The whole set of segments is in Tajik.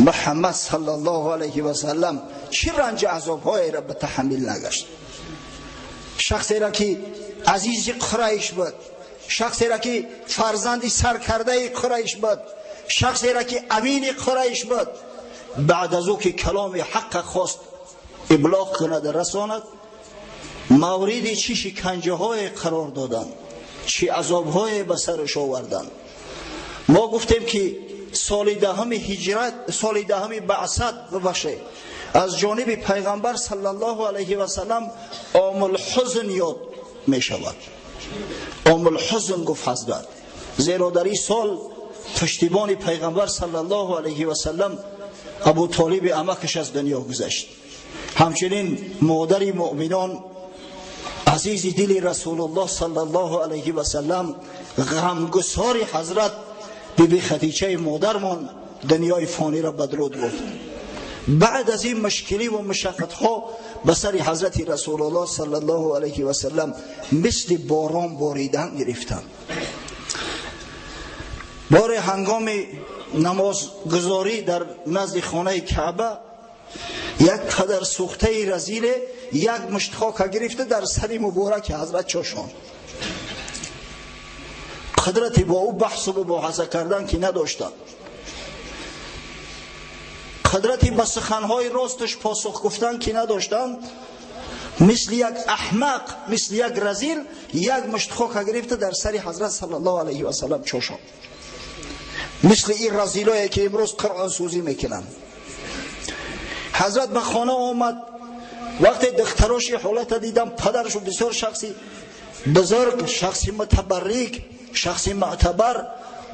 Муҳаммад саллаллоҳу алайҳи васаллам чӣ ранҷ азобҳоеро ба таҳаммул нагашт. Шахсеро ки азизи Қурайш буд, шахсеро ки фарзанди саркардаи Қурайш буд, шахсеро ки амини Қурайш буд, баъд аз ӯ ки каломи ҳаққа хост иблоғ кунад, расонад, мавриди чӣ шиканҷаҳое қарор доданд, чӣ азобҳое ба сараш оварданд. Мо гуфтем ки соли даҳуми ҳиҷрат, соли даҳуми баъсат, бубахшед, аз ҷониби пайғамбар саллаллоҳу алайҳи васаллам омулҳузн ёд мешавад. Омулҳузн гуфт ҳазрат, зеро дар ин сол пуштибони пайғамбар саллаллоҳу алайҳи васаллам Абу Толиби амакаш аз дунё гузашт. Ҳамчунин модари муъминон, азизи дили Расулуллоҳ саллаллоҳу алайҳи васаллам, ғамгусори ҳазрат биби Хадичаи модармон дунёи фониро бадруд гуфт. Баъд аз ин мушкилӣ ва мушаққатҳо ба сари ҳазрати Расулуллоҳ саллаллоҳу алайҳи васаллам мисли борон боридан гирифтанд. Боре ҳангоми намозгузорӣ дар назди хонаи Каъба як қадар сӯхтаи разиле як мушт хока гирифта дар сари мубораки ҳазрат чошонд. Қудрати бо ӯ баҳсу мубоҳаса кардан ки надоштанд, қудрати ба суханҳои росташ посух гуфтан ки надоштанд, мисли як аҳмақ, мисли як разил як мушт хока гирифта дар сари ҳазрат саллаллоҳу алайҳи васаллам чошонд, мисли ин разилое ки имрӯз қуръонсӯзӣ мекунанд. Ҳазрат ба хона омад. Вақте духтароши ҳолата дидам, падаршу бисёр шахси бузург, шахси мутабаррик, шахси мӯътабар,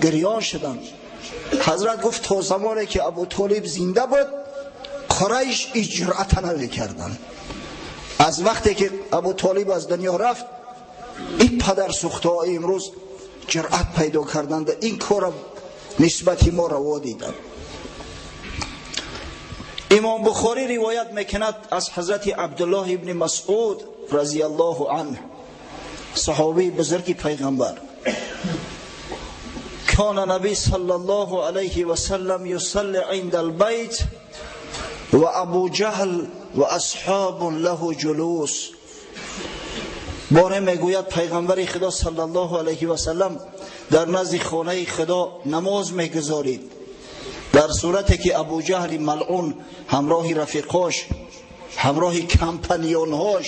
гирён шуданд. Ҳазрат гуфт: то замоне ки Абу Толиб зинда буд, Қурайш иҷроата намекарданд. Аз вақте ки Абу Толиб аз дунё рафт, ин падарсӯхтаҳо имрӯз ҷуръат пайдо карданд, ин корро нисбати мо раво диданд. Имом Бухорӣ ривоят мекунад аз ҳазрати Абдуллоҳ ибни Масъуд разияллоҳу анҳ, саҳобии бузурги пайғамбар: كان نبي صلى الله عليه وسلم يصلي عند البيت وأبو جهل وأصحاب له جلوس. боре мегӯяд, пайғамбари Худо саллаллоҳу алайҳи васаллам дар назди хонаи Худо намоз мегузорид, дар сурате ки Абуҷаҳли малъун ҳамроҳи рафиқош, ҳамроҳи компаньонҳош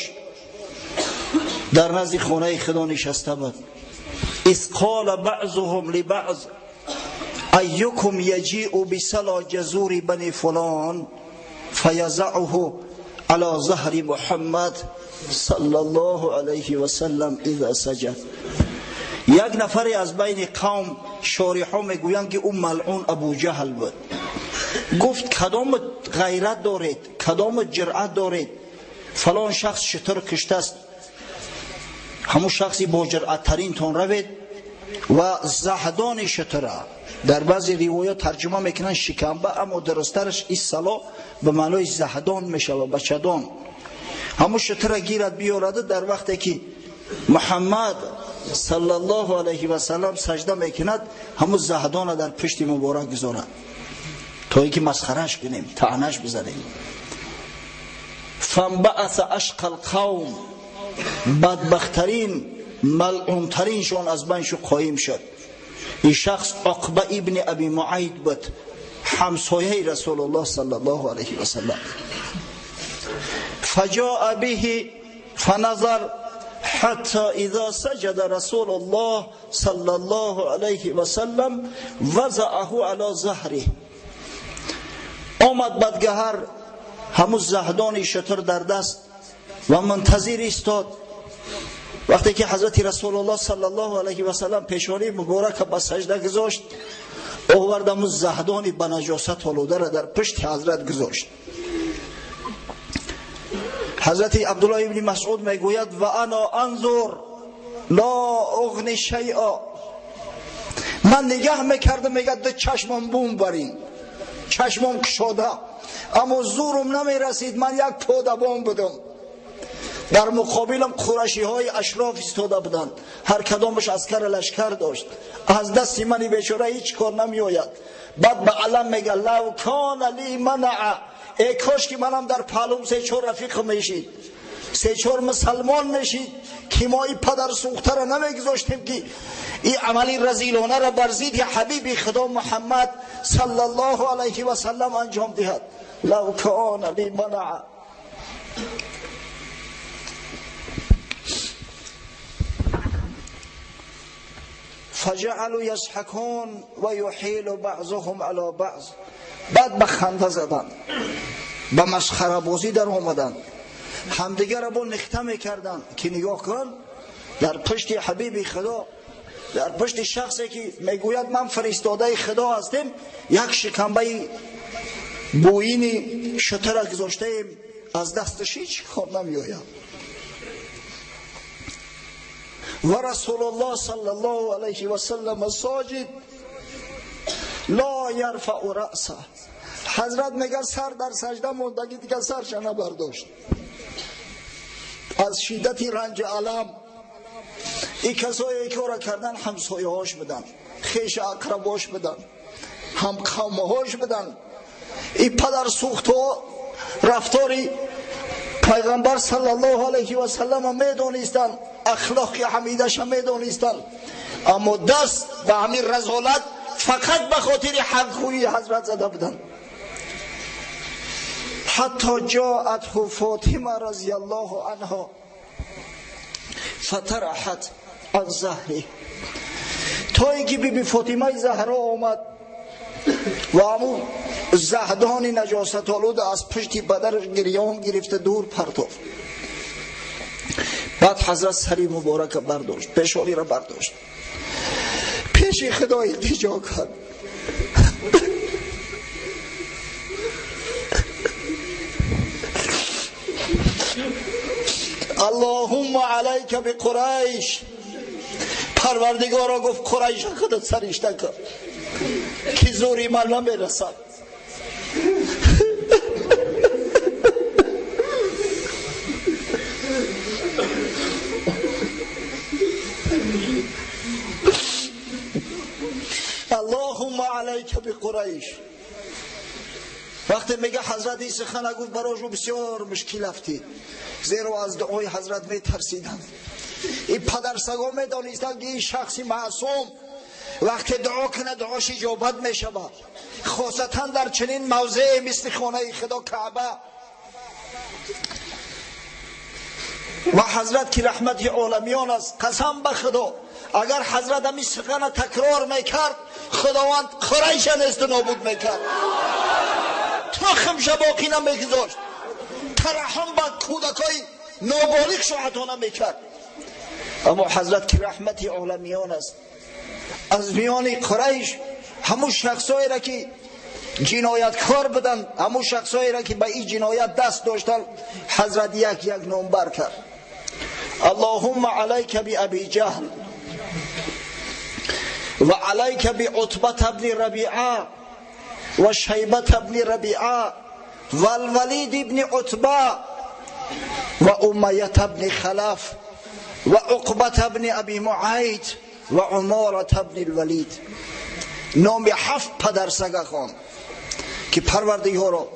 дар назди хонаи Худо нишаста буд. إذ قال بعضهم لبعض أيكم يجيء بسلى جزور بني فلان فيضعه على ظهر محمد صلى الله عليه وسلم إذا سجد. Як нафаре аз байни қавм, шориҳо мегӯянд ки ӯ малъун Абуҷаҳл буд, гуфт: кадом ғайрат доред, кадом ҷуръат доред, фалон шахс шутур киштааст, ҳамун шахси бо ҷуръаттаринтон равед ва заҳдони шутура, дар баъзе ривоят тарҷума мекунанд шикамба, аммо дурусттараш иссало ба маънои заҳдон мешавад, бачадон, ҳамун шутура гирад, биёрада, дар вақте ки Муҳаммад саллаллоҳу алайҳи васаллам сажда мекунад, ҳамун заҳдона дар пушти муборак гузорад, то ин ки масхараш кунем, таънаш бизанем. فانبعث أشقى القوم, бадбахттарин, малъунтариншон аз байншу қоим шуд. Ин шахс Уқба ибни Аби Муайд буд, ҳамсояи Расулуллоҳ саллаллоҳу алайҳи васаллам. فجاء به فنظر حتى إذا سجد رسول الله صلى الله عليه وسلم وضعه على ظهره. омад бадгаҳар, ҳамун заҳдони шутур дар даст, ва мунтазир истод. Вақте ки ҳазрати Расулуллоҳ саллаллоҳу алайҳи васаллам пешонии муборака ба сажда гузошт, овард, ҳамун заҳдони ба наҷосат олударо дар пушти ҳазрат гузошт. Ҳазрати Абдуллоҳ ибни Масъуд мегӯяд: وأنا أنظر لا أغني شيئا. Ман нигаҳ мекардам, мегӯяд, ду чашмам бум барин, чашмом кушода, аммо зурум намерасид, ман як подабон будам. Дар муқобилам қурашиҳои ашроф истода буданд, ҳар кадомаш аскар лашкар дошт. Аз дасти мани бечора ҳеҷ кор намеояд. Баъд ба алам мега: лав кана ли манаа, эй кош ки манам дар паҳлум се-чор рафиқ мешид, се-чор мусалмон мешид, ки мо ин падарсӯхтаро намегузоштем ки ин амали разилонаро бар зидди ҳабиби худо Муҳаммад саллаллоҳу алайҳи васаллам анҷом диҳад. Лав кана ли манаа. فجعلوا يضحكون ويحيل بعضهم على بعض. بعد به خنده زدن، به مسخره بازی در آمدن، همدیگر را با نخته میکردن که نگاه کن در پشت حبیب خدا، در پشت شخصی که میگوید من فرستاده خدا هستم، یک شکمبه بوین شتر گذاشته ایم، از دستش هیچ کار نمیآید. و رسول الله صلی الله علیه و سلم ساجد لا یرفع رأسه. حضرت میگه سر در سجده موندگی دیگه سرش نبرداشت از شدت رنج الم. این کسایی که را کردن همسایه هاش بدن، خیش اقرباش بدن، هم قومهاش بدن. این پدر سوخت ها رفتاری پیغمبر صلی الله علیه و سلم میدونستند، اخلاق حمیدش میدونستند، اما دست به همین رذالت فقط به خاطر حقگویی حضرت زده بودند. حتی جاءته فاطمه رضی الله عنها فطرحت عن ظهره، تا اینکه بی بی فاطمه زهرا آمد و همون زهدان نجاست آلود از پشت بدرش گریان گرفته دور پرتافت. بعد حضرت سری مبارک برداشت، پیشانی را برداشت، پیش خدا التجا کرد. اللهم علیک بقریش. پروردگارا گفت قریش خودت سرشته کن که زوری من نمیرسد. اللهم علیک بقریش. وقتی میگه حضرت این سخن گفت برایش بسیار مشکل افتید، زیرا از دعای حضرت میترسیدند. این پدرسگا میدانستند که این شخص معصوم وقتی دعا کنه دعاش اجابت میشود، خاصتا در چنین موضعی مثل خانه خدا کعبه. و حضرت که رحمت عالمیان است، قسم به خدا اگر حضرت همین سخن تکرار میکرد خداوند قریش نیست نابود میکرد، تخمش باقی نمیگذاشت، ترحم به کودکای نابالغ شو نمیکرد. اما حضرت که رحمت عالمیان است، از میان قریش همون شخصایی را که جنایتکار بودند، همون شخصایی را که به این جنایت دست داشتند، حضرت یک یک نامبر کرد. اللهم علیک بأبی جهل و علیک بعتبة بن ربیعه و شیبة بن ربیعه و الولید بن عتبة و امیة بن خلف و عقبة بن ابی معیط و عمارة بن الولید. نام هفت پدرسگ خواند که پروردگارا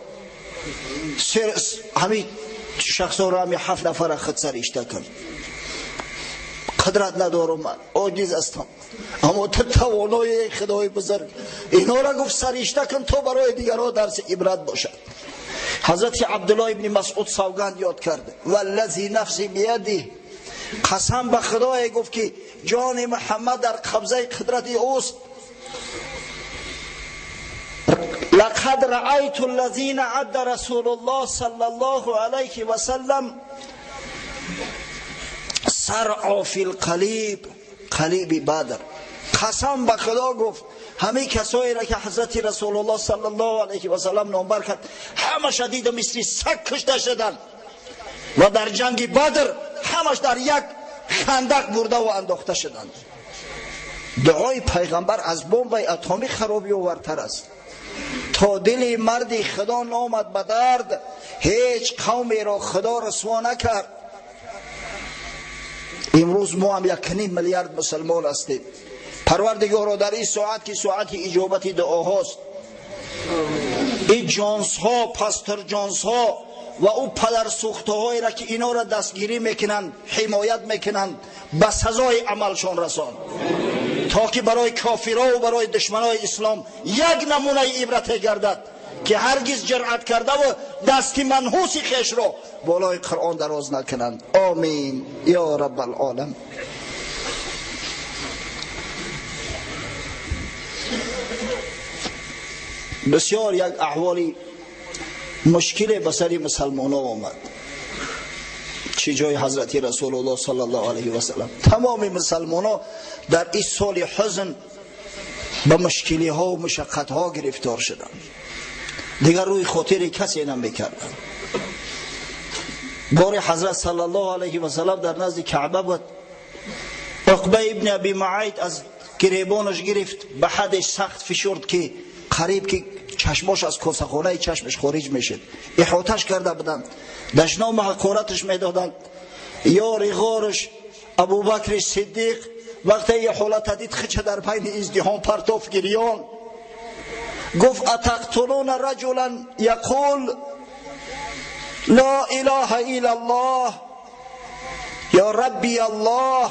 همین شخصا را همین هفت نفر خود سرشته کن. قدرت ندارم من، عاجز هستم، اما تو توانای خدای بزرگ، اینا را گفت سرشته کن تا برای دیگرها درس عبرت باشد. حضرت عبدالله ابن مسعود سوگند یاد کرد، والذی نفسی بیده، قسم به خدای گفت که جان محمد در قبضه قدرت اوست. لقد رأيت الذين عد رسول الله صلى الله عليه وسلم سرع في القليب قلیب بدر. قسم به خدا گفت همه کسایی را که حضرت رسول الله صلی الله علیه و سلم نامبر کرد همه شدید مثل سگ کشته شدند و در جنگ بدر همش در یک خندق برده و انداخته شدند. دعای پیغمبر از بمب اتمی خرابی آورتر است. تا دل مرد خدا نامد به درد، هیچ قومی را خدا رسوا نکرد. Имрӯз мо ҳам 1.5 миллиард мусулмон ҳастем. Парвардигоро, дар ин соат ки соати иҷобати дуоҳост, ин ҷонсҳо, пастор ҷонсҳо ва ӯ падарсӯхтаҳоеро ки инҳоро дастгирӣ мекунанд, ҳимоят мекунанд, ба сазои амалшон расон, то ки барои кофирҳо ва барои душманои ислом як намунаи ибрате гардад ки ҳаргиз ҷуръат карда ва дасти манҳуси хешро болои Қуръон дароз накунанд. Омин ё раббалъолам. Бисёр як аҳволи мушкиле ба сари мусалмонҳо омад. Чӣ ҷои ҳазрати Расулуллоҳ саллаллоҳу алайҳи васаллам, тамоми мусалмонҳо дар ин соли ҳузн ба мушкилиҳо ва мушаққатҳо гирифтор шуданд. Дигар рӯи хотири касе намекарданд. Бори ҳазрат саллаллоҳу алайҳи васаллам дар назди Каъба буд. Уқба ибни Аби Муайт аз гиребонаш гирифт, ба ҳадеш сахт фишурд ки қариб ки чашмош аз косахонаи чашмаш хориҷ мешуд. Иҳоташ карда буданд, дашному ҳақораташ медоданд. Ёри ғораш Абубакри Сиддиқ вақте ин ҳолата дид, хича дар байни издиҳом партоф, гирён гуфт: атақтулуна раҷулан яқул ла илаҳа иллаллоҳ ё рабби аллоҳ.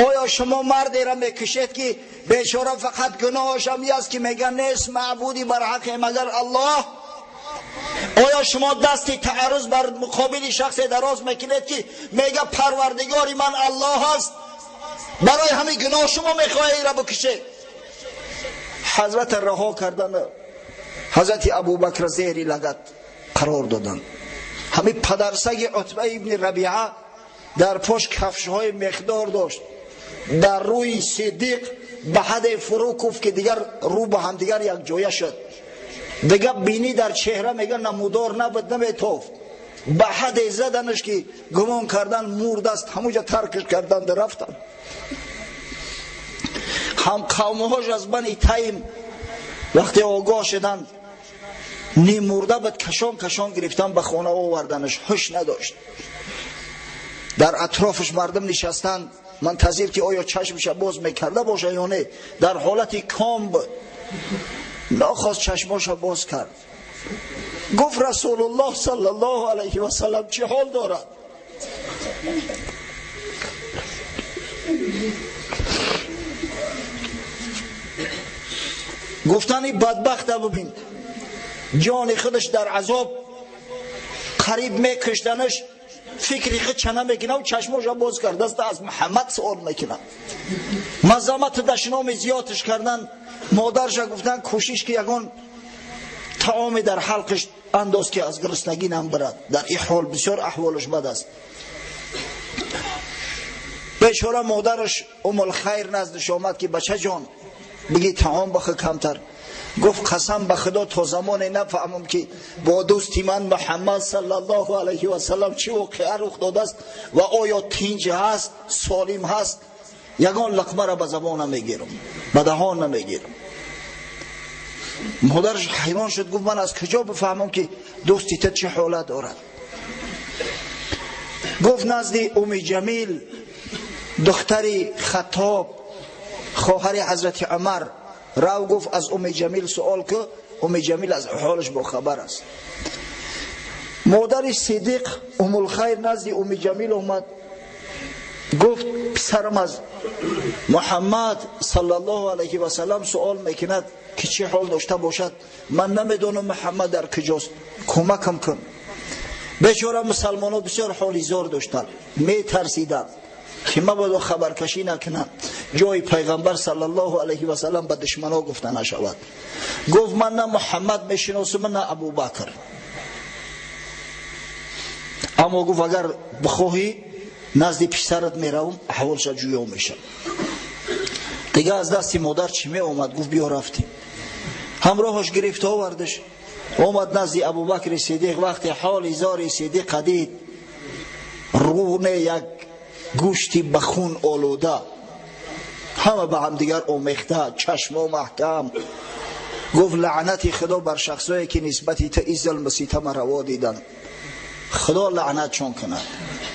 Оё шумо мардеро мекушед ки бечора фақат гуноҳаш ҳам аст ки мегӯяд нест маъбуди барҳақе магар Аллоҳ? Оё шумо дасти таъарруз бар муқобили шахсе дароз мекунед ки мегӯяд парвардигори ман Аллоҳ аст? Барои ҳамин гуноҳ шумо мехоҳед инро бикушед? Ҳазрат раҳо кардан, ҳазрати Абубакр зери лагат қарор доданд. Ҳамин падарсаги Утба ибни Рабиа дар пош кафшҳои мехдор дошт, дар рӯи Сиддиқ ба ҳаде фурӯ куфт ки дигар рӯ ба ҳамдигар якҷоя шуд. Дигар бинӣ дар чеҳра мега намудор набуд, наметофт. Ба ҳаде заданаш ки гумон кардан мурд аст, ҳамуҷа таркш карданд, рафтанд. Ҳам қавмҳош аз Бани Тайм вақте огоҳ шуданд, нимурда буд, кашон кашон гирифтан ба хона оварданаш, ҳуш надошт. Дар атрофаш мардум нишастанд, мунтазир ки оё чашмша боз мекарда боша ё не. Дар ҳолати ком буд, нохост чашмоша боз кард. Гуфт: Расулуллоҳ саллаллоҳу алайҳи васаллам чӣ ҳол дорад? Гуфтани бадбахта бибин, ҷони худаш дар азоб, қариб мекуштанаш, фикри худ чана мекунад, чашмоша боз кардааст, аз Муҳаммад суол мекунад. Мазамату дашноми зиёдаш кардан. Модарша гуфтан: кӯшиш ки ягон таоме дар ҳалқиш андоз ки аз гуруснагӣ намбарад. Дар ин ҳол бисёр аҳволаш бад аст. Бечора модараш Умулхайр наздиш омад ки бача ҷон, бигӣ таом бахӯ камтар. Гуфт: қасам ба Худо, то замоне нафаҳмам ки бо дӯсти ман Муҳаммад саллаллоҳу алайҳи васаллам чӣ воқеа рух додааст ва оё тинҷ ҳаст, солим ҳаст, ягон лақмаро ба забон намегирам, ба даҳон намегирам. Модараш ҳайрон шуд, гуфт: ман аз куҷо бифаҳмам ки дӯсти ту чӣ ҳолат дорад? Гуфт: назди Уми Ҷамил, духтари Хаттоб, хоҳари ҳазрати Умар рав. Гуфт: аз Уми Ҷамил суол ку, Уми Ҷамил аз ҳолаш бохабар аст. Модари Сиддиқ Умулхайр назди Уми Ҷамил омад, гуфт: писарам аз Муҳаммад саллаллоҳу алайҳи васаллам суол мекунад ки чӣ ҳол дошта бошад, ман намедонам Муҳаммад дар куҷост, кӯмакам кун. Бечора мусалмонҳо бисёр ҳоли зор доштанд, метарсиданд ки мабодо хабаркашӣ накунанд, ҷои пайғамбар саллаллоҳу алайҳи васаллам ба душманҳо гуфта нашавад. Гуфт: ман на Муҳаммад мешиносам, на Абубакр, аммо гуфт: агар бихоҳӣ, назди писарат меравам, аҳволша ҷӯё мешавам. Дига аз дасти модар чӣ меомад? Гуфт: биё, рафтем. Ҳамроҳаш гирифта овардаш, омад назди Абубакри Сиддиқ. Вақте ҳоли зори Сиддиқа дид, руне як гӯшти ба хун олуда, ҳама ба ҳамдигар омехта, чашмо маҳкам, гуфт: лаънати Худо бар шахсое ки нисбати ту ин зулму ситама раво диданд. Худо лаънатшон кунад,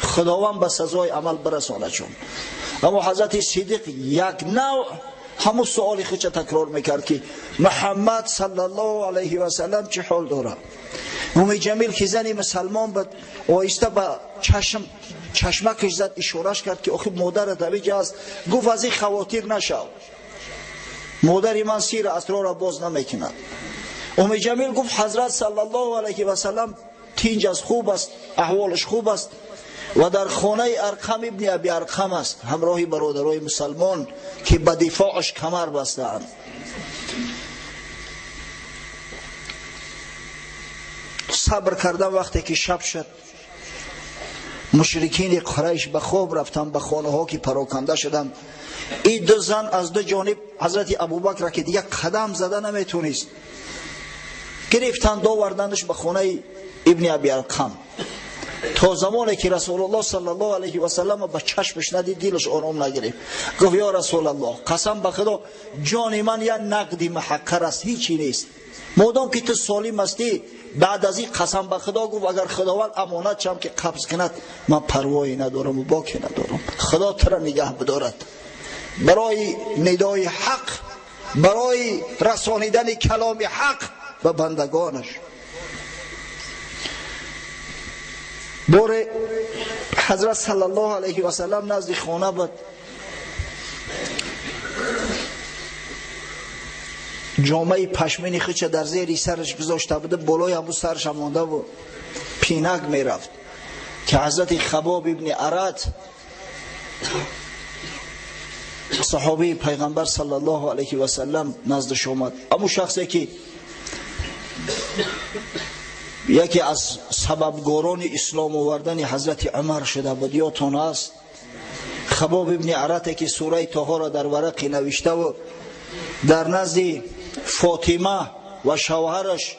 Худованд ба сазои амал барасонадшон. Аммо Ҳазрати Сиддиқ як навъ ҳамун суоли худша такрор мекард, ки Муҳаммад саллаллоҳу алайҳи васаллам чӣ ҳол дорад. Уми Ҷамил, ки зани мусалмон буд, оҳиста ба чашм чашмакаш зад, ишораш кард, ки охи модарат ҳамиҷа аст. Гуфт: аз ин хавотир нашав, модари ман сир асрорро боз намекунад. Уми Ҷамил гуфт: Ҳазрат саллаллоҳу алайҳи васаллам тинҷ аст, хуб аст, аҳволаш хуб аст ва дар хонаи Арқам ибни Аби Арқам аст, ҳамроҳи бародарои мусалмон, ки ба дифоъаш камар бастаанд. Сабр кардан, вақте ки шаб шуд, мушрикини Қурайш ба хоб рафтанд, ба хонаҳо ки пароканда шуданд, ин ду зан аз ду ҷониб Ҳазрати Абубакра, ки дигар қадам зада наметонист, гирифтанд, довардандаш ба хонаи ибни Аби Арқам. То замоне ки Расулуллоҳ саллаллоҳу алайҳи васаллам ба чашмаш надид, дилаш ором нагирифт. Гуфт: ё Расулаллоҳ, қасам ба Худо, ҷони ман як нақди муҳаққар аст, ҳичи нест, модом ки ту солим ҳастӣ. Баъд аз ин, қасам ба Худо, гуфт, агар Худованд амонат чам ки қабз кунад, ман парвое надорам, боке надорам. Худо тура нигаҳ бидорад барои нидои ҳақ, барои расонидани каломи ҳақ ба бандагонаш. Боре Ҳазрат саллаллоҳу алайҳи васаллам назди хона буд, ҷомаи пашмини худша дар зери сараш гузошта буда, болои ҳамун сарша монда буд, пинак мерафт, ки Ҳазрати Хабоб ибни Арат, саҳобии Пайғамбар саллаллоҳу алайҳи васаллам, наздаш омад. Ҳамун шахсе ки яке аз сабабгорони ислом овардани Ҳазрати Умар шуда буд, ёдтон аст? Хабоб ибни Арате, ки сураи Тоҳоро дар варақе навиштаву дар назди Фотима ва шавҳараш,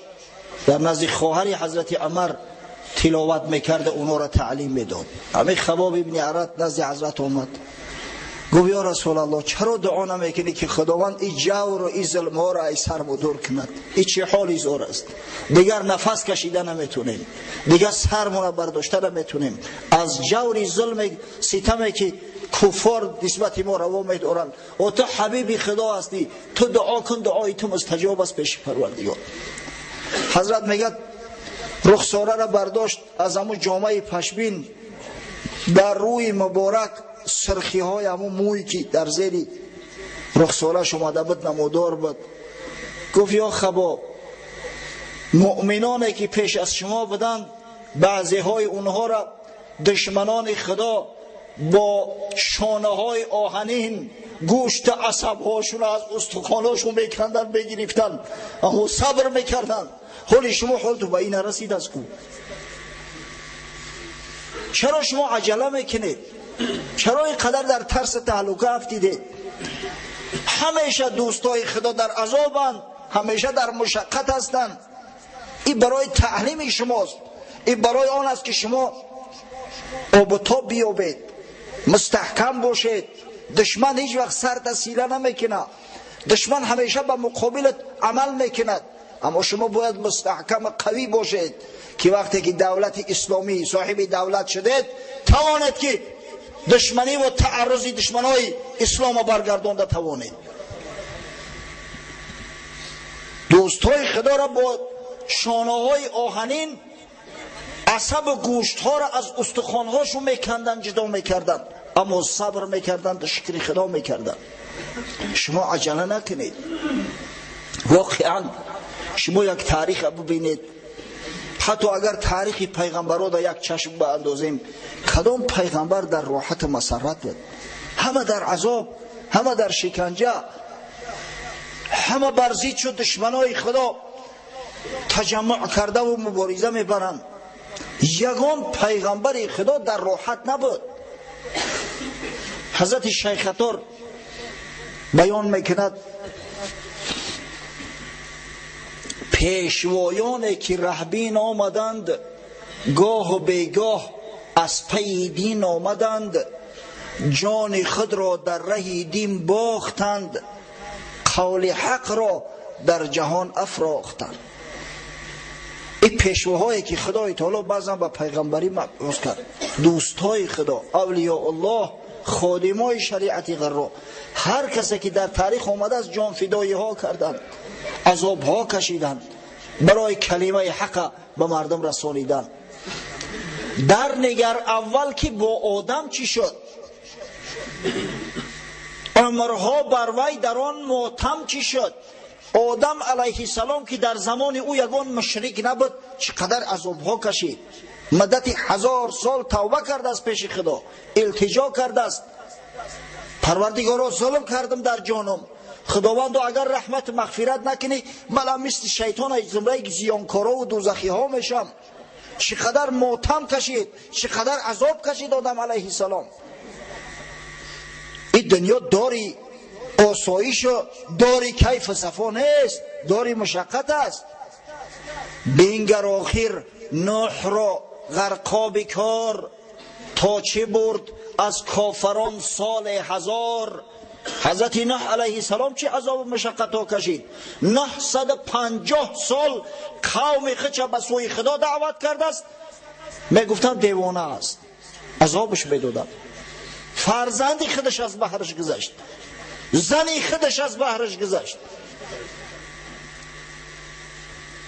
дар назди хоҳари Ҳазрати Умар тиловат мекарда, онҳоро таълим медод. Ҳамин Хабоб ибни Арат назди Ҳазрат омад, гуфт: ё Расулаллоҳ, чаро дуо намекунӣ, ки Худованд и ҷавру и зулмҳоро ай сарму дур кунад? И чӣ ҳоли зор аст? Дигар нафас кашида наметонем, дигар сармона бардошта наметонем аз ҷаври зулме, ситаме, ки куффор нисбати мо раво медоранд. О, ту ҳабиби Худо ҳастӣ, ту дуо кун, дуои ту мустаҷоб аст пеши Парвардигор. Ҳазрат мегӯяд, рухсораро бардошт аз ҳамун ҷомаи пашмин, дар рӯи муборак сирхиҳои ҳамун мӯй, ки дар зери рухсораш омада буд, намудор буд. Гуфт: ё Хабоб, муъминоне ки пеш аз шумо буданд, баъзеҳои онҳоро душманони Худо бо шонаҳои оҳанин гӯшти асабҳошон аз устухонҳошон меканданд, мегирифтанд, аммо сабр мекарданд. Ҳоли шумо ҳолту ба ин нарасид аст ку. Чаро шумо аҷала мекунед? Чаро ин қадар дар тарси таҳлука афтидед? Ҳамеша дӯстои Худо дар азобанд, ҳамеша дар мушаққат ҳастанд. Ин барои таълими шумост, ин барои он аст, ки шумо обутоб биёбед, мустаҳкам бошед. Душман ҳеҷ вақт сарта сила намекунад, душман ҳамеша ба муқобилат амал мекунад, аммо шумо бояд мустаҳкам, қавӣ бошед, ки вақте ки давлати исломӣ, соҳиби давлат шудед, тавонед, ки душманӣ ва тааррузи душманои исломо баргардонда тавонед. Дӯстҳои Худоро бо шонаҳои оҳанин асабу гӯштҳоро аз устухонҳошон меканданд, ҷудо мекарданд, аммо сабр мекарданд, шукри Худо мекарданд. Шумо аҷала накунед. Воқеан, шумо як таъриха бубинед, ҳатто агар таърихи пайғамбаро да як чашм баандозем, кадом пайғамбар дар роҳату масаррат буд? Ҳама дар азоб, ҳама дар шиканҷа, ҳама бар зид шуд. Душманои Худо таҷаммуъ кардаву мубориза мебаранд. Ягон пайғамбари Худо дар роҳат набуд. Ҳазрати Шайхатор баён мекунад: пешвоёне ки раҳбин омаданд, гоҳу бегоҳ аз пайи дин омаданд, ҷони худро дар раҳи дин бохтанд, қавли ҳақро дар ҷаҳон афрохтанд. Ин пешвоҳое ки Худои Таоло баъзан ба пайғамбарӣ мабъус кард, дӯстҳои Худо, авлиёуллоҳ, ходимои шариати ғарро, ҳар касе ки дар таърих омадааст, ҷонфидоиҳо карданд, азобҳо кашиданд барои калимаи ҳақа ба мардум расонидан. Дар нигар аввал ки бо одам чӣ шуд, умрҳо бар вай дар он мотам чӣ шуд. Одам алайҳиссалом ки дар замони ӯ ягон мушрик набуд, чӣ қадар азобҳо кашид. Муддати 1000 сол тавба кардааст пеши Худо, илтиҷо кардааст. Парвардигоро, зулм кардам дар ҷонам, Худовандо агар раҳмату мағфират накунӣ, манам мисли шайтон аз зумраи зиёнкорову дӯзахиҳо мешам. Чӣ қадар мотам кашид, чӣ қадар азоб кашид одам алайҳиссалом. Ин дунё дори осоишу дори кайфу сафо нест, дори мушаққат аст. Бингар охир Нӯҳро ғарқоби кор, то чӣ бурд аз кофарон соли 1000. Ҳазрати Нӯҳ алайҳиссалом чӣ азобу мушаққатҳо кашид? 950 сол қавми худша ба сӯи Худо даъват кардааст, мегуфтанд девона аст, азобаш медоданд. Фарзанди худаш аз баҳраш гузашт, зани худаш аз баҳраш гузашт.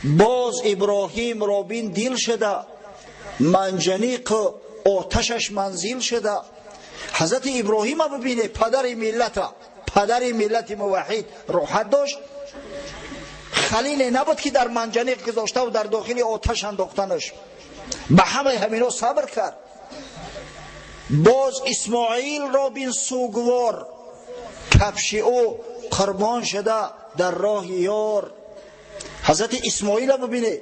Боз Иброҳимро бин дил шуда, манҷаниқу оташаш манзил шуда. Ҳазрати Иброҳима бибине, падари миллата, падари миллати муваҳҳид, роҳат дошт. Халиле набуд ки дар манҷаниқ гузоштаву дар дохили оташ андохтанаш. Ба ҳамаи ҳамино сабр кард. Боз Исмоилро бин сугвор, кафши ӯ қурбон шуда дар роҳи ёр. Ҳазрати Исмоила бибине,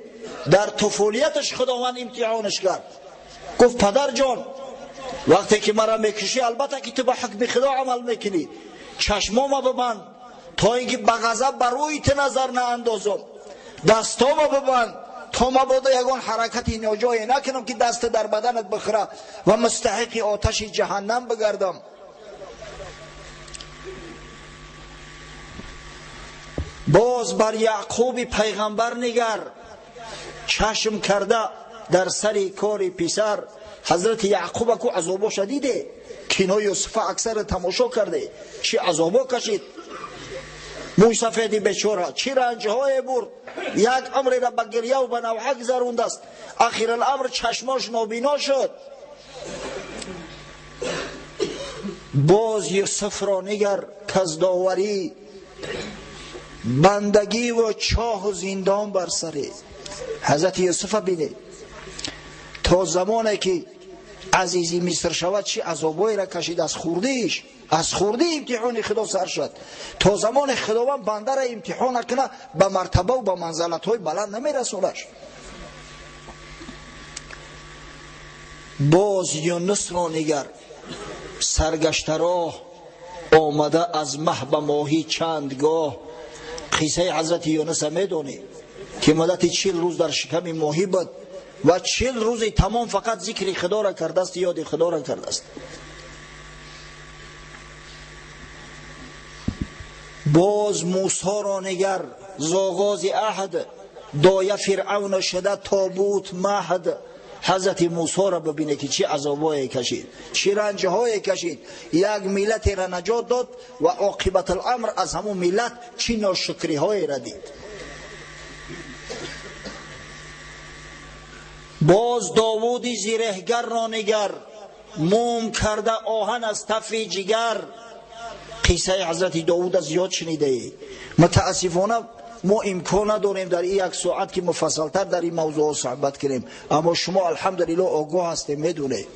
дар туфулияташ Худованд имтиҳонаш кард. Гуфт: падарҷон, вақте ки маро мекушӣ, албатта ки ту ба ҳукми Худо амал мекунӣ, чашмома бибанд то ин ки ба ғазаб ба рӯи ту назар наандозам, дастома бибанд то мабодо ягон ҳаракати ноҷое накунам ки даст дар баданат бихӯра ва мустаҳиқи оташи ҷаҳаннам бигардам. Боз бар Яъқуби пайғамбар нигар, чашм карда дар сари кори писар. Ҳазрати Яъқуба ку азобоша диде, кинои Юсуфа аксара тамошо карде, чӣ азобо кашид мӯйсафеди бечора, чӣ ранҷҳое бурд, як умреро ба гирьяву ба навҳа гузарондааст. Ахираламр чашмош нобино шуд. Боз Юсуфро нигар, каздоварӣ, бандагиву чоҳу зиндон бар саре. Ҳазрати Юсуфа бинед, то замоне ки азизи Миср шавад, чӣ азобҳоеро кашид аз хурдиш, аз хурдӣ имтиҳони Худо сар шуд. То замоне Худованд бандара имтиҳон накуна, ба мартабаву ба манзалатҳои баланд намерасонаш. Боз Юнусро нигар, саргаштароҳ омада аз маҳ ба моҳӣ чанд гоҳ. Қиссаи ҳазрати Юнуса медонӣ ки муддати 40 рӯз дар шиками моҳӣ буд ва 40 рӯзи тамом фақат зикри Худоро кардааст, ёди Худоро кардааст. Боз Мусоро нигар, зоғози аҳд, доя Фиръавна шуда тобут маҳд. Ҳазрати Мусоро бибине ки чӣ азобое кашид, чӣ ранҷҳое кашид. Як миллатеро наҷот дод ва оқибатуламр аз ҳамун миллат чӣ ношукриҳоеро дид. Боз Довуди зиреҳгарро нигар, мум карда оҳан аз тафи ҷигар. Қиссаи ҳазрати Довуда зиёд шунидаӣ. Мутаассифона мо имкон надорем дар ин як соат ки муфассалтар дар ин мавзӯъҳо суҳбат кунем, аммо шумо алҳамдулиллоҳ огоҳ ҳастем, медонед.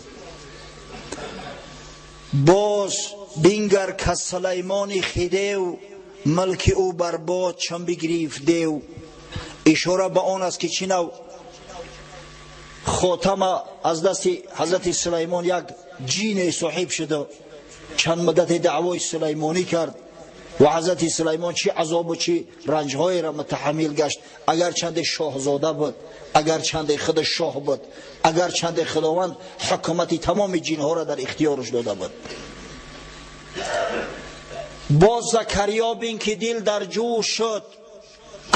Боз бингар ка Сулаймони хидев, мулки ӯ барбод чун бигирифт дев. Ишора ба он аст ки чӣ нав хотама аз дасти ҳазрати Сулаймон як ҷине соҳиб шуда, чанд муддате даъвои сулаймонӣ кард ва ҳазрати Сулаймон чӣ азобу чӣ ранҷҳоеро мутаҳаммил гашт. Агарчанде шоҳзода буд, агарчанде худ шоҳ буд, агарчанде Худованд ҳукумати тамоми ҷинҳоро дар ихтиёраш дода буд. Боз Закариё бин ки дил дар ҷӯш шуд,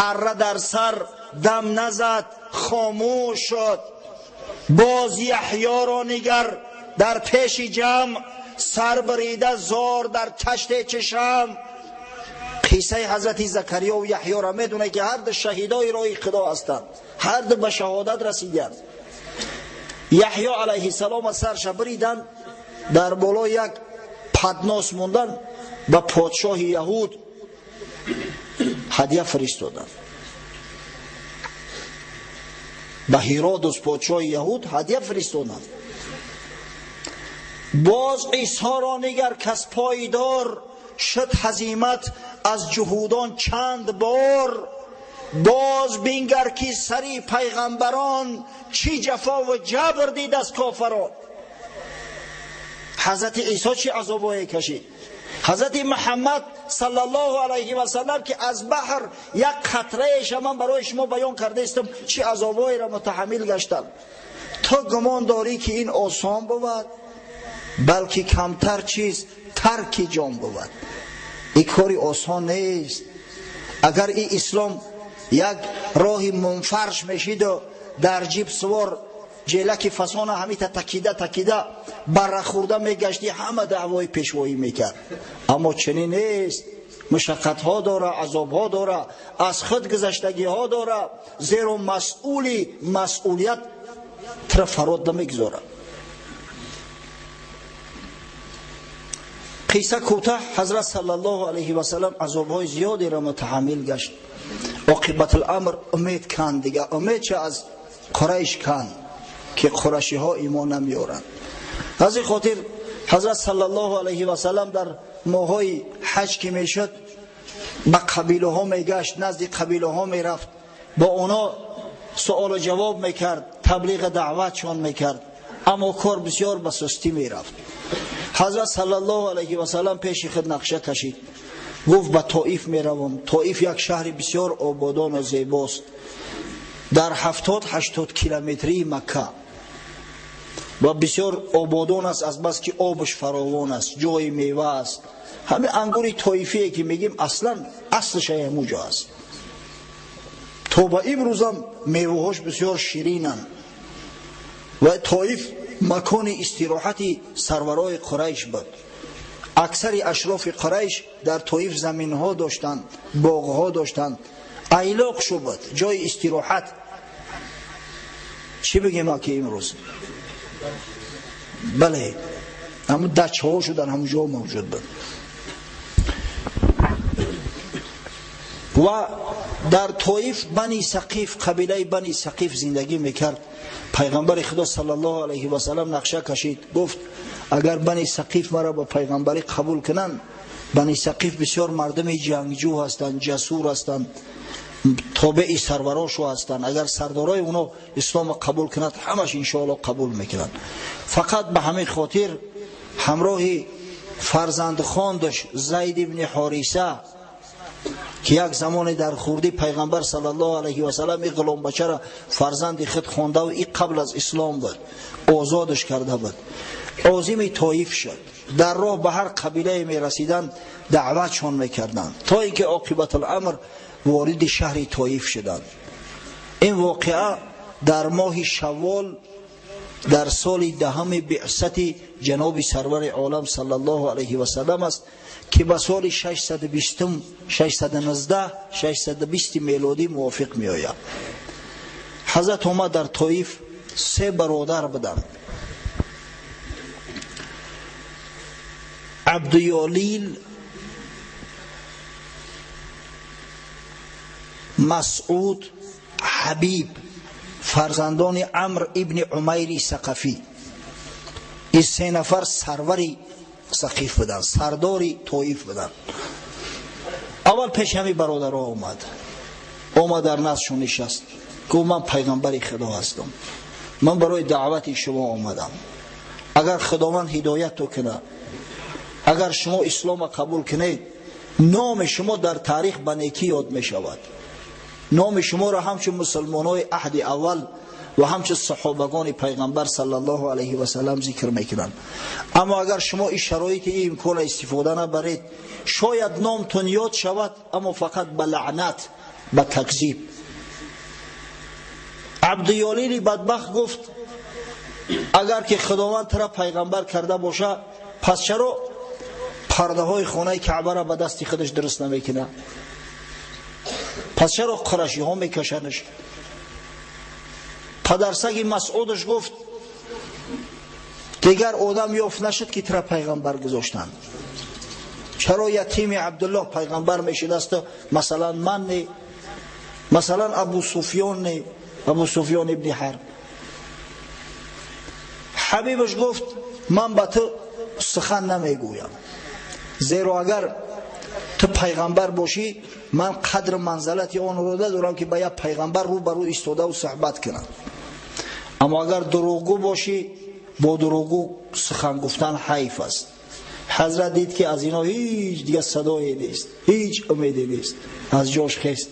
арра дар сар دم نزد، خاموش شد. باز یحیی را نگر در پیش جمع، سر بریده زار در تشت چشم. قصه حضرت زکریا و یحیی را میدونه که هر دو شهیدای راه خدا هستند، هر دو به شهادت رسیدند. یحیی علیه السلام سرش بریدند، در بالا یک پدناس موندن، به پادشاه یهود هدیه فرستادند. به هیرودوس پادشاه یهود هدیه فرستادند. باز عیسی را نگر کس پایدار، شد هزیمت از جهودان چند بار. باز بینگر که سری پیغمبران، چی جفا و جبر دید از کافران. حضرت عیسی چی عذابهای کشید. حضرت محمد صلی الله علیه و سلم که از بحر یک قطره من برای شما بیان کرده استم چی عذابهای را متحمل گشتند. تو گمان داری که این آسان بود؟ بلکه کمتر چیز ترک جان بود. این کاری آسان نیست. اگر این اسلام یک راه منفرش میشید و در جیب سوار جلک فسانه همیتا تکیده تکیده بره خورده میگشتی، همه دعوای پیشوایی میکرد. اما چنین نیست. مشقت ها داره، عذاب ها داره، از خود گذشتگی ها داره، زیرا مسئولی مسئولیت تر فراد نمیگذاره. قصه کوتاه، حضرت صلی الله علیه و سلم عذاب های زیادی را متحمل گشت. عاقبت الامر امید کن دیگه، امید چه از قریش کن که قریشی ها ایمان نمیارند. از این خاطر حضرت صلی الله علیه و سلم در ماهای حج که میشد به قبیله ها میگشت، نزد قبیله ها میرفت، با اونا سوال و جواب میکرد، تبلیغ دعوتشان میکرد، اما کار بسیار به سستی میرفت. حضرت صلی الله علیه و سلم پیش خود نقشه کشید، گفت به طائف میروم. طائف یک شهر بسیار آبادان و زیباست، در 70-80 کیلومتری مکه و بسیار آبادان است، از بس که آبش فراوان است، جای میوه است. همه انگور طائفی که میگیم اصلا اصلش همونجا است. تا به امروز هم میوه‌هاش بسیار شیرینند و طائف مکان استراحت سرورای قریش بود. اکثر اشراف قریش در طائف زمینها داشتند، باغها داشتند، ایلاق شد، جای استراحت. چی بگیم که امروز؟ بله، همون دچه ها شدن همون جا موجود بود. و در طائف بنی ثقیف، قبیله بنی ثقیف زندگی میکرد. پیغمبر خدا صلی الله علیه و سلم نقشه کشید، گفت اگر بنی ثقیف مرا با پیغمبری قبول کنند، بنی ثقیف بسیار مردم جنگجو هستند، جسور هستند، تابع سروراشو هستند، اگر سردارای اونا اسلام قبول کند همش انشاءالله قبول میکنند. فقط به همین خاطر همراه فرزند خواندش زید ابن حارثه که یک زمان در خوردی پیغمبر صلی الله علیه و سلم این غلام بچه را فرزند خود خوانده و این قبل از اسلام بود، آزادش کرده بود، عازم طائف شد. در راه به هر قبیله می رسیدند دعوتشان میکردند تا اینکه عاقبت الامر وارد شهر طائف شدند. این واقعه در ماه شوال در سال 10 بعثت جناب سرور عالم صلی الله علیه و سلم است که به سال 620 619 620 میلادی موافق می آید. حضرت آمد در طائف 3 برادر بودند، عبدیالیل، مسعود، حبیب، فرزندان عمرو ابن عمیر ثقفی. این 3 نفر سروری ثقیف بودند، سردار طائف بودند. اول پیش همین برادرها آمد در نزدشون نشست، گفت من پیغمبر خدا هستم، من برای دعوت شما آمدم، اگر خداوند هدایت تو کنه، اگر شما اسلام قبول کنید، نام شما در تاریخ به نیکی یاد می شود، نام شما را همچون مسلمانای عهد اول و همچون صحابگان پیغمبر صلی الله علیه و سلم ذکر میکنند. اما اگر شما این شرایط این امکان استفاده نبرید، شاید نامتون یاد شود، اما فقط به لعنت، به تکذیب. Абдуёлили бадбахт гуфт: агар ки Худованд тура пайғамбар карда боша, пас чаро пардаҳои хонаи Каъбаро ба дасти худаш дуруст намекунад? Пас чаро қурашиҳо мекашанаш? Падарсаги Масъудаш гуфт: дигар одам ёфт нашуд ки тура пайғамбар гузоштанд. Чаро ятими Абдуллоҳ пайғамбар мешудасту масалан ман не, масалан Абу Суфён не, Абу Суфён ибни Ҳарб? Ҳабибаш гуфт: ман ба ту сухан намегӯям, зеро агар ту пайғамбар бошӣ, ман қадру манзалати онро надорам ки ба як пайғамбар рӯ ба рӯ истодаву суҳбат кунам. Аммо агар дурӯғгӯ бошӣ, бо дурӯғгӯ сухан гуфтан ҳайф аст. Ҳазрат дид ки аз ино ҳеҷ дигар садое нест, ҳеҷ умеде нест, аз ҷош хест,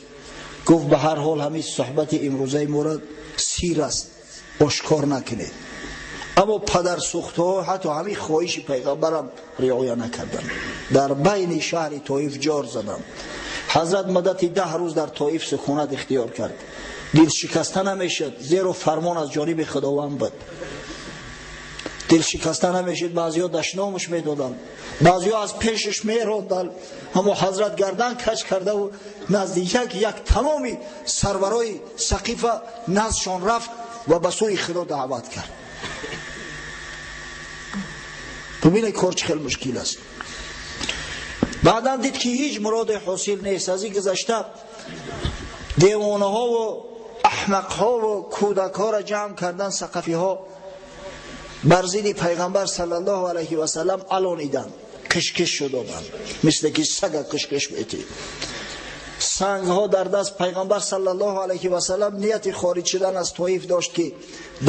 гуфт: ба ҳар ҳол ҳамин суҳбати имрӯзаи моро сир аст, ошкор накунед. Аммо падарсӯхтаҳо ҳатто ҳамин хоҳиши пайғамбарам риоя накарданд, дар байни шаҳри Тоиф ҷор заданд. Ҳазрат муддати 10 рӯз дар Тоиф сукунат ихтиёр кард. Дилшикаста намешуд, зеро фармон аз ҷониби Худованд буд. Дилшикаста намешуд, баъзеҳо дашномаш медоданд, баъзеҳо аз пешаш меронданд, аммо ҳазрат гардан кач кардаву назди як тамоми сарварои Сақифа наздшон рафт ва ба сӯи Худо даъват кард. Бубинед, кор чӣ хел мушкил аст. Баъдан дид ки ҳеҷ муроде ҳосил нест. Аз ин гузашта девонаҳову аҳмақҳову кӯдакҳоро ҷамъ кардан, сақафиҳо бар зидди пайғамбар саллаллоҳу алайҳи васаллам алониданд, кишкиш шудоданд, мисле ки сага кишкиш метӣ. Сангҳо дар даст пайғамбар саллаллоҳу алайҳи васаллам нияти хориҷ шудан аз Тоиф дошт ки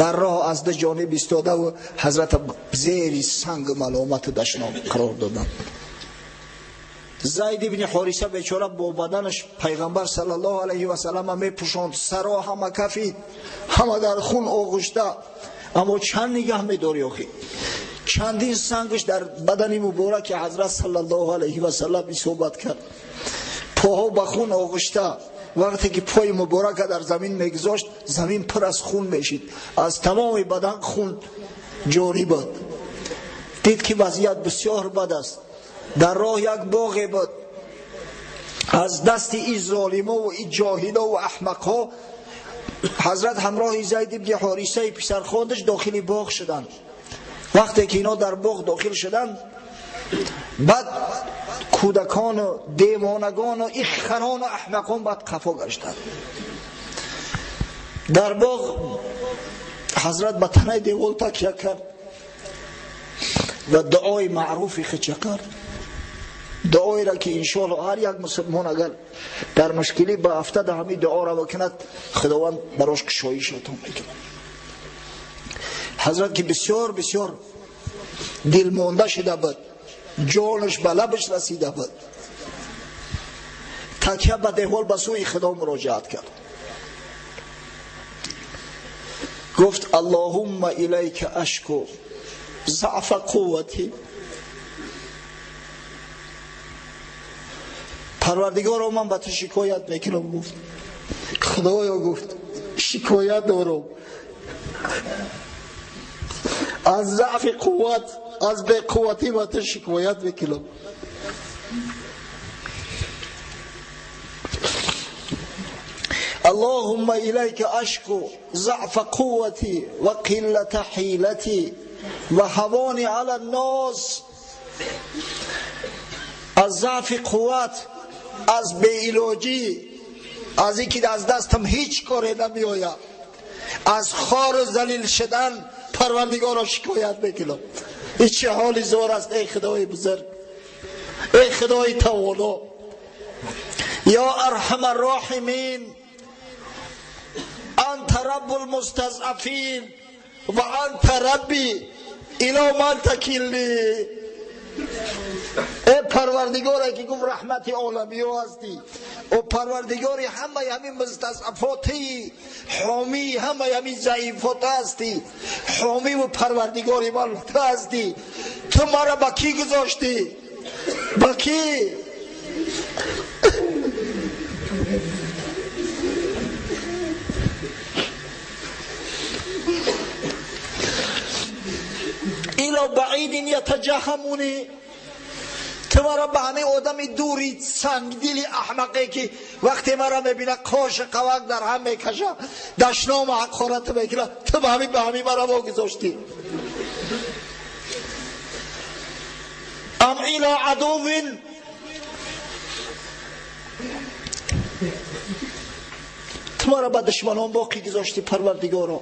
дар роҳ аз ду ҷониб истодаву ҳазрат зери санг маломату дашном қарор доданд. Зайд ибни Ҳориса бечора бо баданаш пайғамбар саллаллоҳу алайҳи васаллама мепӯшонд, саро ҳама кафид, ҳама дар хун оғушта. Аммо чанд нигаҳ медорӣ охи? Чандин сангаш дар бадани мубораки ҳазрат саллаллоҳу алайҳи васаллам исобат кард. Поҳо ба хун оғушта. Вақте ки пои муборака дар замин мегузошт, замин пур аз хун мешид, аз тамоми бадан хун ҷорӣ буд. Дид ки вазъият бисёр бад аст. Дар роҳ як боғе буд. Аз дасти ин золимову ин ҷоҳилову аҳмақҳо ҳазрат ҳамроҳи Зайд ибни Ҳорисаи писархондаш дохили боғ шуданд. Вақте ки ино дар боғ дохил шуданд, баъд кӯдакону девонагону ин харону аҳмақон баъд қафо гаштанд. Дар боғ ҳазрат ба танаи девол такя кард ва дуои маъруфи хича кард, дуоеро ки иншоалло ҳар як мусулмон агар дар мушкилӣ ба афтада ҳамин дуоро бикунад, Худованд барош кушоиш ато мекунад. Ҳазрат ки бисёр бисёр дилмонда шуда буд, ҷонаш ба лабаш расида буд, такя ба девол ба сӯи Худо муроҷиат кард, гуфт: аллоҳумма илайка ашку заъфа қуввати. Парвардигоро, ман ба ту шикоят мекунам, гуфт. Худоё, гуфт, шикоят дорам аз заъфи қувват, аз беқувватӣ ба ту шикоят мекунам. Аллоҳумма илайка ашку заъфа қуввати ва қиллата ҳилати ва ҳавони ала ннос. Аз заъфи қувват, аз беилоҷӣ, аз ин ки аз дастам ҳеҷ коре намеояд, аз хору залил шудан Парвардигоро шикоят мекунам. Ин чӣ ҳоли зор аст, эй Худои бузург, эй Худои тавоно, ё арҳама роҳимин, анта раббул мустазъафин ва анта рабби ило ман такилни. Э Парвардигоре ки гуфт раҳмати оламиё ҳастӣ, о Парвардигори ҳамаи ҳамин мустазъафоти, ҳомии ҳамаи ҳамин заифот ҳастӣ, ҳомиву Парвардигори ман ту ҳастӣ. Ту маро ба кӣ гузоштӣ? Ба кӣ? بعید یتجهمونی. تو مرا به همه آدم دوری سنگدل احمقی که وقتی مرا میبینه قاش قوق در هم میکشه، دشنام و حقارت میکنه، تو به همه مرا واگذاشتی. ام الی عدو، تو مرا به دشمنان باقی گذاشتی پروردگارا،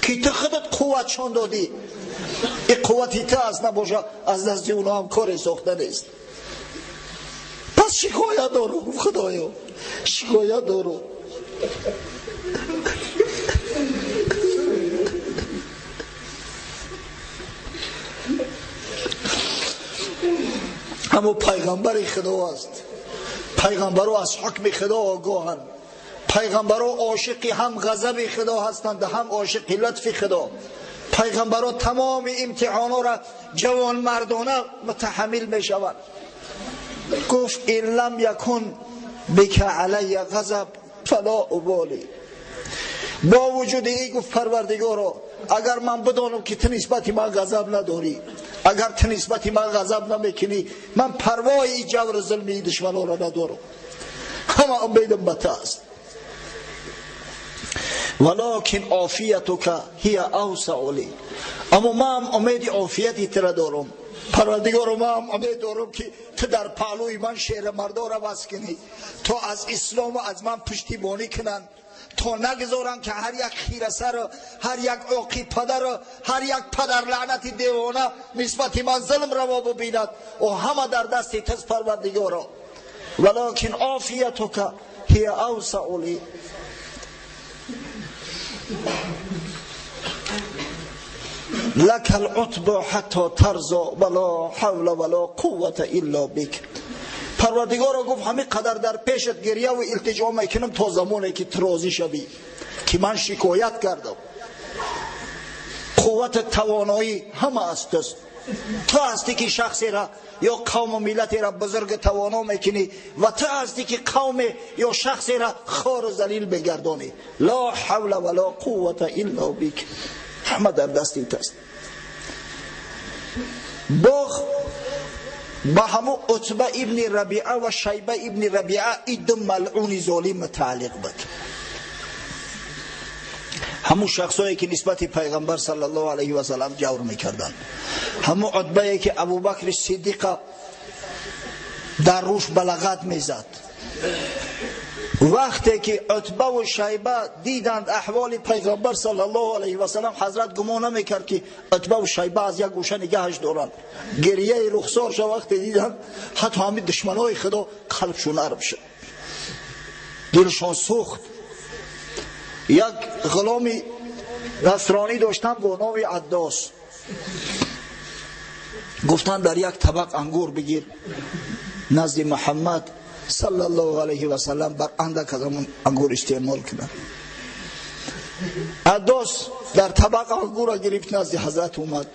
که تو خودت قوتشان دادی. این قوتی تو از نباشه از دست اونا هم کاری ساخته نیست. پس شکایت دارم خدایا، شکایت دارم. اما پیغمبر خدا است، پیغمبرها از حکم خدا آگاهند، پیغمبرها عاشق هم غضب خدا هستند هم عاشق لطف خدا. پیغمبرها تمام امتحانا را جوان مردانه متحمل می شوند. گفت این لم یکن بک علی غضب فلا ابالی. با وجود این گفت پروردگارا اگر من بدانم که تو نسبت من غضب نداری، اگر تو نسبت من غضب نمیکنی، من پروای این جور ظلمی دشمنان را ندارم، همه امیدم به تو است. ولکن عافیتک هی اوسع لی. اما من امید عافیتی تو را دارم پروردگار، من امید دارم که تو در پهلوی من شیر مردا را بس کنی، تا از اسلام و از من پشتیبانی کنند، تا نگذارن که هر یک خیره سر، هر یک عاقی پدر، هر یک پدر لعنت دیوانه نسبت من ظلم روا ببیند و همه در دست توست پروردگارا. ولکن عافیتک هی اوسع لی. لك العتب حتی ترضى ولا حول ولا قوة الا بك. پروردگارا گفت همین قدر در پیشت گریه و التجا میکنم تا زمانی که تو راضی شوی که من شکایت کردم. قوت توانایی همه از توست. تو هستی که شخصی را یا قوم و ملتی را بزرگ توانا میکنی و تو هستی که قوم یا شخصی را خوار و ذلیل بگردانی. لا حول ولا قوة الا بك. همه در دست توست. باغ با همو عتبه ابن ربیعه و شیبه ابن ربیعه این دو ملعون ظالم متعلق بود. همو شخصایی که نسبت پیغمبر صلی الله علیه و سلم جور میکردن، همو عتبه که ابوبکر صدیق در روش بلاغت میزد. وقتی که عتبه و شیبه دیدند احوال پیغمبر صلی الله علیه و سلم، حضرت گمان نمیکرد که عتبه و شیبه از یک گوشه نگهش دارند. گریه رخسارش وقتی دیدند، حتی همین دشمنای خدا قلبشون نرم شد، دلشان سوخت. یک غلامی نصرانی داشتن با نام عداس. گفتند در یک طبق انگور بگیر نزد محمد صلی الله علیه و سلم بر اندک از انگور استعمال کنند. عداس در طبق انگور را گرفت نزد حضرت اومد،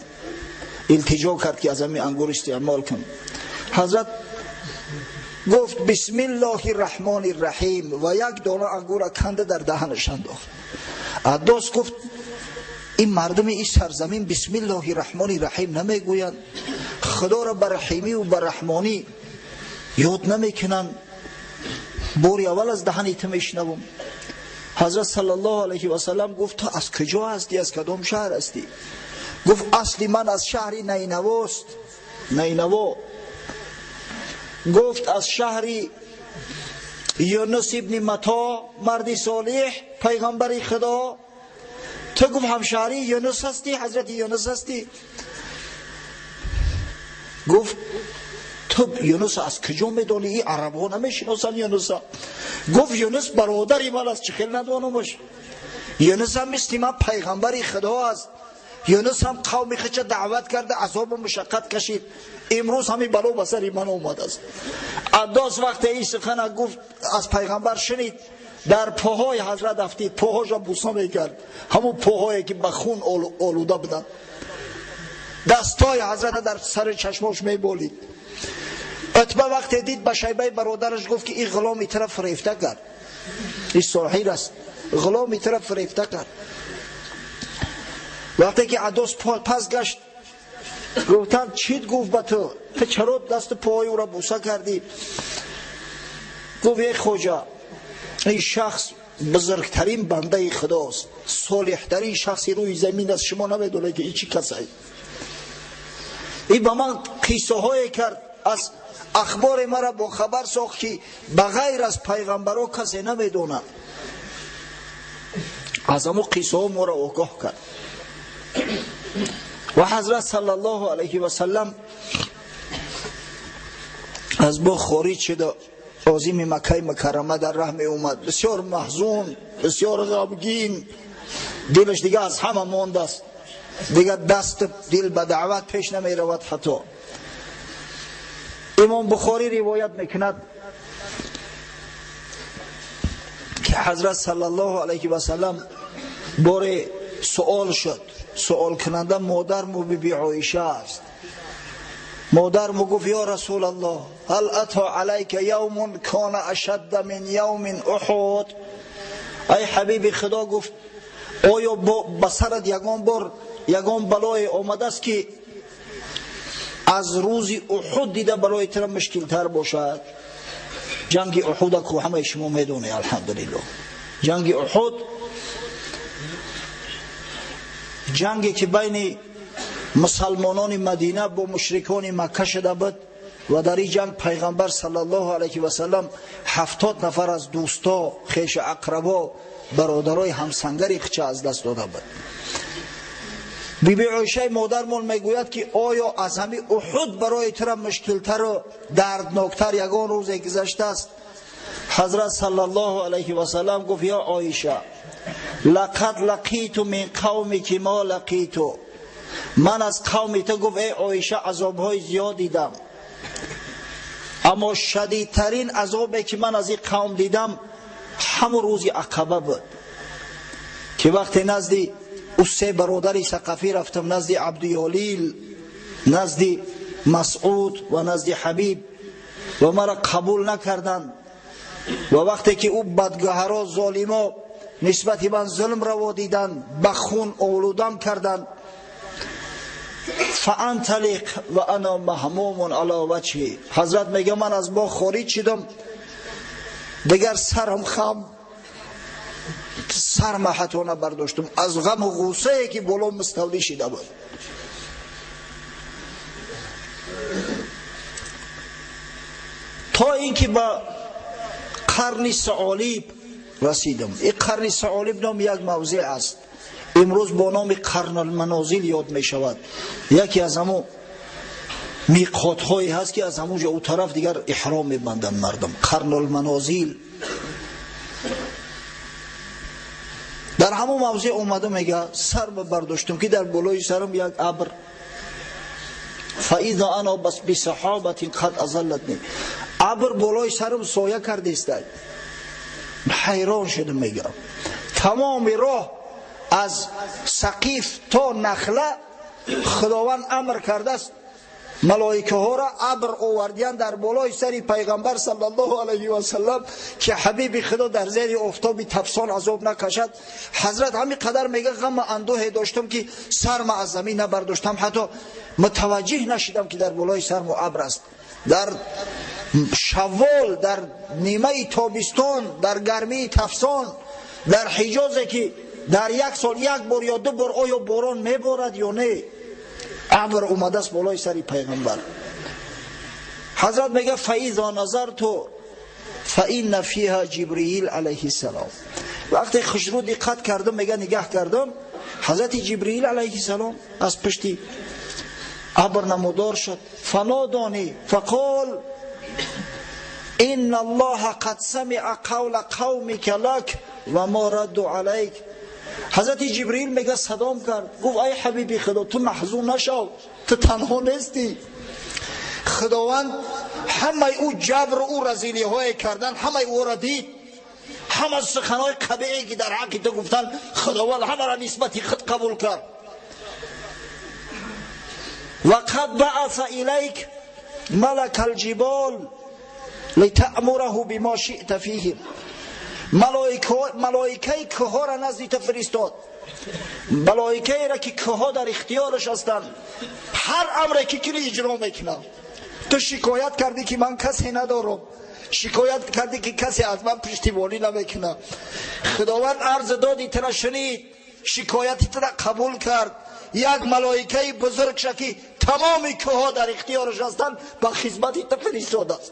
التجا کرد که از همین انگور استعمال کن. حضرت گفت بسم الله الرحمن الرحیم و یک دانه انگور کنده در دهنش انداخت. عداس گفت این مردم این سرزمین بسم الله الرحمن الرحیم نمیگویند، خدا را به رحیمی و به رحمانی یاد نمیکنن، باری اول از دهن تو میشنوم. حضرت صلی الله علیه و سلم گفت تو از کجا هستی، از کدام شهر هستی؟ گفت اصلی من از شهر نینواست، نینوا. گفت از شهر یونس ابن متا، مرد صالح پیغمبر خدا. تو گفت همشهری یونس هستی، حضرت یونس هستی؟ گفت تو یونس از کجا میدانی؟ این عرب ها نمیشناسن یونس. گفت یونس برادری من است، چه خیلی ندانمش. یونس هم مثل من پیغمبر خدا است. یونس هم قوم خودش دعوت کرده، عذاب و مشقت کشید، امروز همین بلا به سر من اومد است. عداس وقتی این سخن گفت از پیغمبر شنید، در پاهای حضرت افتید، پاهاش را بوسه میکرد، همون پاهایی که به خون آلوده بودند. دستای حضرت در سر چشماش میبالید. عتبه وقتی دید به شیبه برادرش گفت که این غلام طرف فریفته کرد، این ساحر است، غلام طرف فریفته کرد. وقتی که عداس پس گشت، Гуфтанд чит гуфт ба ту? Ту чаро дасту пои ӯро буса кардӣ? Гуфт эй хоҷа, ин шахс бузургтарин бандаи худост, солеҳтарин шахси рӯи замин аст, шумо намедонед ки ин чӣ касае. Ин ба ман қиссаҳое кард, аз ахбори маро бохабар сохт ки ба ғайр аз пайғамбаро касе намедонад. Аз ҳамун қиссаҳо моро огоҳ кард. Ва ҳазрат саллаллоҳу алайҳи васаллам аз боғ хориҷ шуда озими Маккаи Мукаррама дар раҳ меомад, бисёр маҳзун, бисёр ғамгин, дилаш дига аз ҳама мондааст, дига даст дил ба даъват пеш намеравад. Ҳатто Имом Бухорӣ ривоят мекунад ки ҳазрат саллаллоҳу алайҳи васаллам боре суол шуд. Суолкунанда модарму биби Оиша аст. Модарму гуфт: ё Расулаллоҳ, ҳал ато алайка явмун кона ашадда мин явмин Уҳуд? Ай ҳабиби Худо, гуфт, оё ба сарат ягон бор ягон балое омадааст ки аз рӯзи Уҳуд дида барои тура мушкилтар бошад? Ҷанги Уҳуда ку ҳамаи шумо медонед, алҳамдулиллоҳ. Ҷанги Уҳуд ҷанге ки байни мусалмонони Мадина бо мушрикони Макка шуда буд ва дар ин ҷанг пайғамбар саллаллоҳу алайҳи васаллам 70 нафар аз дӯсто, хешу ақрабо, бародарои ҳамсангари хича аз даст дода буд. Биби Оишаи модармон мегӯяд ки оё аз ҳами Уҳуд барои тура мушкилтару дардноктар ягон рӯзе гузаштааст? Ҳазрат саллаллоҳу алайҳи васаллам гуфт: ё Оиша, лақад лақиту мин қавмики мо лақиту. Ман аз қавми ту, гуфт, эй Оиша, азобҳои зиёд дидам, аммо шадидтарин азобе ки ман аз ин қавм дидам ҳамун рӯзи Ақаба буд ки вақте назди ӯ се бародари сақафӣ рафтам, назди Абдуёлил, назди Масъуд ва назди Ҳабиб, ва маро қабул накарданд. Ва вақте ки ӯ бадгаҳаро, золимо нисбати ман зулм раво диданд, ба хун олудам карданд. Фаанталиқ ва ана маҳмумун ала ваҷҳи. Ҳазрат мега ман аз боғ хориҷ шудам, дигар сарам хам, сарма ҳатто набардоштам аз ғаму ғуссае ки боло муставлӣ шида буд. То ин ки ба қарни Саолиб расидам. Ин қарни Саолиб номи як мавзеъ аст, имрӯз бо номи Қарналманозил ёд мешавад. Яке аз ҳамун миқотҳое ҳаст ки аз ҳамун ҷо ӯ тараф дигар иҳром мебанданд мардум. Қарнулманозил. Дар ҳамун мавзеъ омада мега сар бардоштам ки дар болои сарам як абр. Фаиза ана бисаҳобатин қад азаллатни. Абр болои сарам соя кардеста. Ҳайрон шудам, мега. Тамоми роҳ аз Сақиф то Нахла Худованд амр кардааст малоикаҳоро абр овардиян дар болои сари пайғамбар саллаллоҳу алайҳи васаллам ки ҳабиби Худо дар зери офтоби тафсон азоб накашад. Ҳазрат ҳамин қадар мега ғаму андӯҳе доштам ки сарма аз замин набардоштам, ҳатто мутаваҷҷиҳ нашидам ки дар болои сарму абр аст. Дар шаввол, дар нимаи тобистон, дар гармии тафсон, дар Ҳиҷозе ки дар як сол як бор ё ду бор оё борон меборад ё не, абр омадааст болои сари пайғамбар. Ҳазрат мега фаиза назарту фаинна фиҳа Ҷибриил алайҳиссалом. Вақте хушрӯ диққат кардам, мега нигаҳ кардам, ҳазрати Ҷибриил алайҳиссалом аз пушти абр намудор шуд. Фанодонӣ фақол инна аллоҳа қад самиа қавла қавмика лак ва мо радду алайк. Ҳазрати Ҷибриил мега садом кард, гуфт ай ҳабиби Худо, ту маҳзун нашав, ту танҳо нестӣ. Худованд ҳамаи ӯ ҷабру ӯ разилиҳое кардан, ҳамаи ӯро дид, ҳама суханҳои қабеҳе ки дар ҳаққи ту гуфтанд, Худованд ҳамаро нисбати худ қабул кард. Ва қад бааса илайк малака алҷибол литаъмураҳу бимо шиъта фиҳим. Малоикаи кӯҳҳоро назди ту фиристод, малоикаеро ки кӯҳҳо дар ихтиёраш ҳастанд, ҳар амре ки кунӣ иҷро мекунанд. Ту шикоят кардӣ ки ман касе надорам, шикоят кардӣ ки касе аз ман пуштибонӣ намекунад. Худованд арз доди туро шунид, шикояти туро қабул кард. Як малоикаи бузург ша ки тамоми кӯҳҳо дар ихтиёраш ҳастанд ба хизмати ту фиристодааст.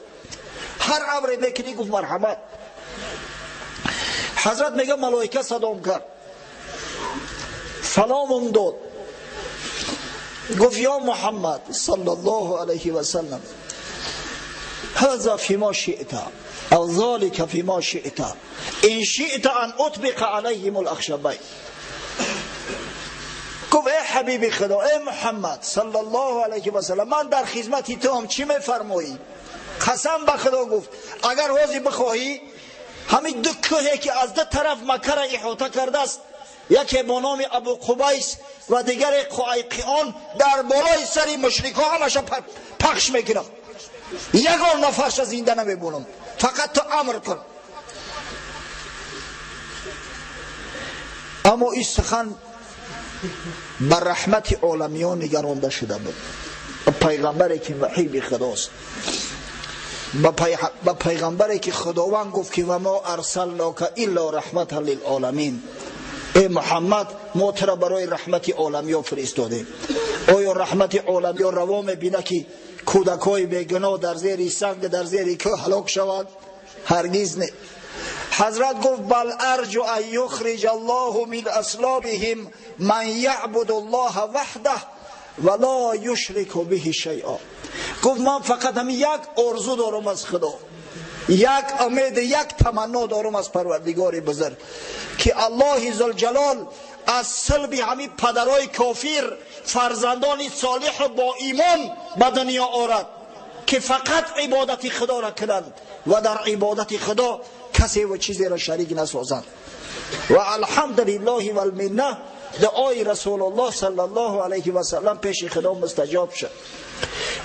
Ҳар амре мекунӣ, гуфт марҳамат. Ҳазрат мега малоика садом кард, саломум дод, гуфт ё Муҳаммад саллаллоҳу алайҳи васаллам, ҳаза фима шиъта ав залика фима шиъта ин шиъта ан утбиқа алайҳим алахшабайн. Гуфт эй ҳабиби Худо, эй Муҳаммад саллаллоҳу алайҳи васаллам, ман дар хизмати туам, чӣ мефармоӣ? Қасам ба Худо гуфт агар ҳозир бихоҳӣ ҳамин ду кӯҳе ки аз ду тараф Маккаро иҳота кардааст, яке бо номи Абу Қубайс ва дигаре Қуайқион, дар болои сари мушрикҳо ҳамаша пахш мекунам, ягон нафарша зинда намебонам, фақат ту амр кун. Аммо ин сухан ба раҳмати оламиён нигаронда шуда буд. Пайғамбаре ки ваҳиби Худост, ба пайғамбаре ки Худованд гуфт ки ва мо арсалнока илло раҳматан лилоламин, эй Муҳаммад, мо туро барои раҳмати оламиён фиристодем. Оё раҳмати оламиён раво мебинад ки кӯдакҳои бегуноҳ дар зери санг, дар зери кӯҳ ҳалок шаванд? Ҳаргиз не. Ҳазрат гуфт бал арҷу ан юхриҷа аллоҳу мин аслобиҳим ман яъбуду аллоҳа ваҳдаҳ ва ло юшрику биҳи шайъа. Гуфт ман фақат ҳамин як орзу дорам аз Худо, як умед, як таманно дорам аз Парвардигори бузург, ки Аллоҳи зулҷалол аз силби ҳамин падарои кофир фарзандони солиҳу бо имон ба дунё орад, ки фақат ибодати Худоро кунанд ва дар ибодати Худо касе ва чизеро шарик насозанд. Ва алҳамдулиллоҳи валминна, дуои Расулуллоҳ саллаллоҳу алайҳи васаллам пеши Худо мустаҷоб шуд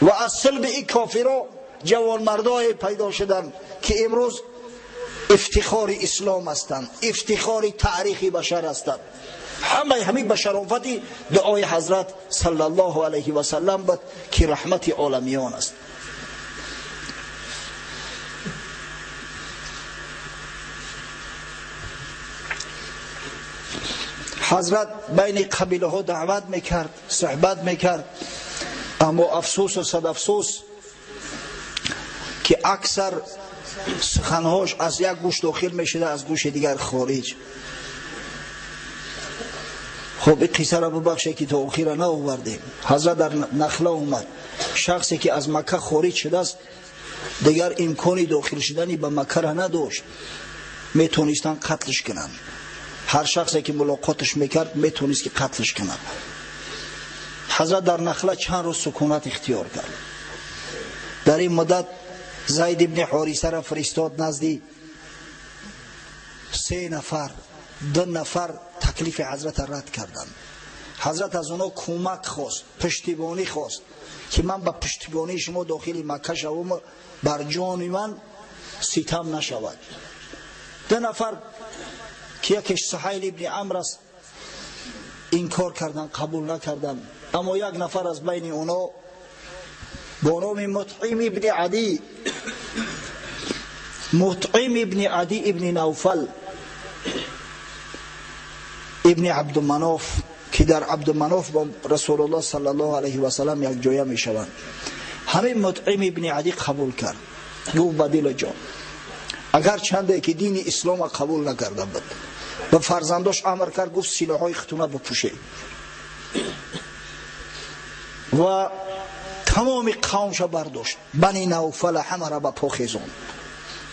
ва аз силби ин кофиро ҷавонмардое пайдо шуданд ки имрӯз ифтихори ислом ҳастанд, ифтихори таърихи башар ҳастанд. Ҳамаи ҳамин ба шарофати дуои ҳазрат саллаллоҳу алайҳи васаллам буд ки раҳмати оламиён аст. Ҳазрат байни қабилаҳо даъват мекард, суҳбат мекард, аммо афсӯсу сад афсӯс ки аксар суханҳош аз як гӯш дохил мешуда, аз гӯши дигар хориҷ. Хуб, ин қиссаро бубахше ки то охира наовардем. Ҳазрат дар Нахла омад. Шахсе ки аз Макка хориҷ шудааст, дигар имкони дохил шудани ба Маккара надошт, метонистанд қатлш кунанд. Ҳар шахсе ки мулоқоташ мекард, метонист ки қатлш кунад. Ҳазрат дар Нахла чанд рӯз сукунат ихтиёр кард. Дар ин муддат Зайд ибни Ҳорисаро фиристод назди се нафар. Ду нафар таклифи ҳазрата рад карданд. Ҳазрат аз онҳо кӯмак хост, пуштибонӣ хост ки ман ба пуштибонии шумо дохили Макка шавам, бар ҷони ман ситам нашавад. Ду нафар ки якеш Суҳайл ибни Амр аст, инкор карданд, қабул накарданд. Аммо як нафар аз байни онҳо бо номи Мутъим ибни Адӣ, Мутъим ибни Адӣ ибни Навфал ибни Абдуманоф, ки дар Абдуманоф бо Расулуллоҳ саллаллоҳу алайҳи васаллам якҷоя мешаванд, ҳамин Мутъим ибни Адӣ қабул кард. Гуфт ба дилу ҷон, агар чанде ки дини ислома қабул накарда буд, ба фарзандош амр кард, гуфт силоҳҳои хутуна бипӯшед ва тамоми қавмша бардошт. Бани Навфала ҳамаро ба по хезонд,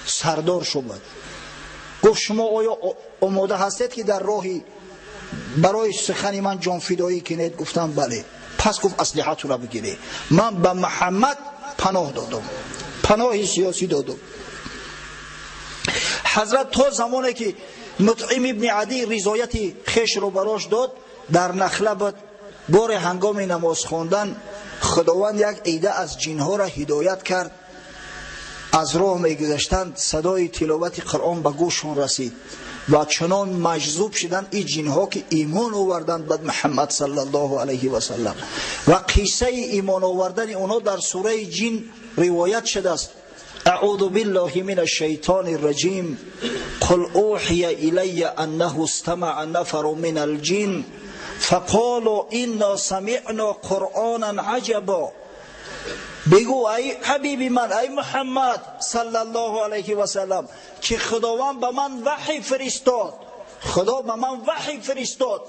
сардор шуд. Гуфт шумо оё омода ҳастед ки дар роҳи барои сухани ман ҷонфидоӣ кунед? Гуфтам бале. Пас гуфт аслиҳатуро бигиред, ман ба Муҳаммад паноҳ додам, паноҳи сиёсӣ додам. Ҳазрат то замоне ки Мутъим ибни Адӣ ризояти хешро барош дод, дар Нахла буд. Боре ҳангоми намоз хондан Худованд як ида аз ҷинҳоро ҳидоят кард. از راه میگذشتند صدای تلاوت قرآن به گوششون رسید و چنان مجذوب شدند این جنها که ایمان آوردند به محمد صلی الله علیه و سلم. و قصه ایمان آوردن اونا در سوره جن روایت شده است. اعوذ بالله من الشیطان الرجیم قل اوحی الی انه استمع نفر من الجن فقالوا انا سمعنا قرآنا عجبا. بگو ای حبیبی من، ای محمد صلی الله علیه و سلم، که خداوند به من وحی فرستاد، خدا به من وحی فرستاد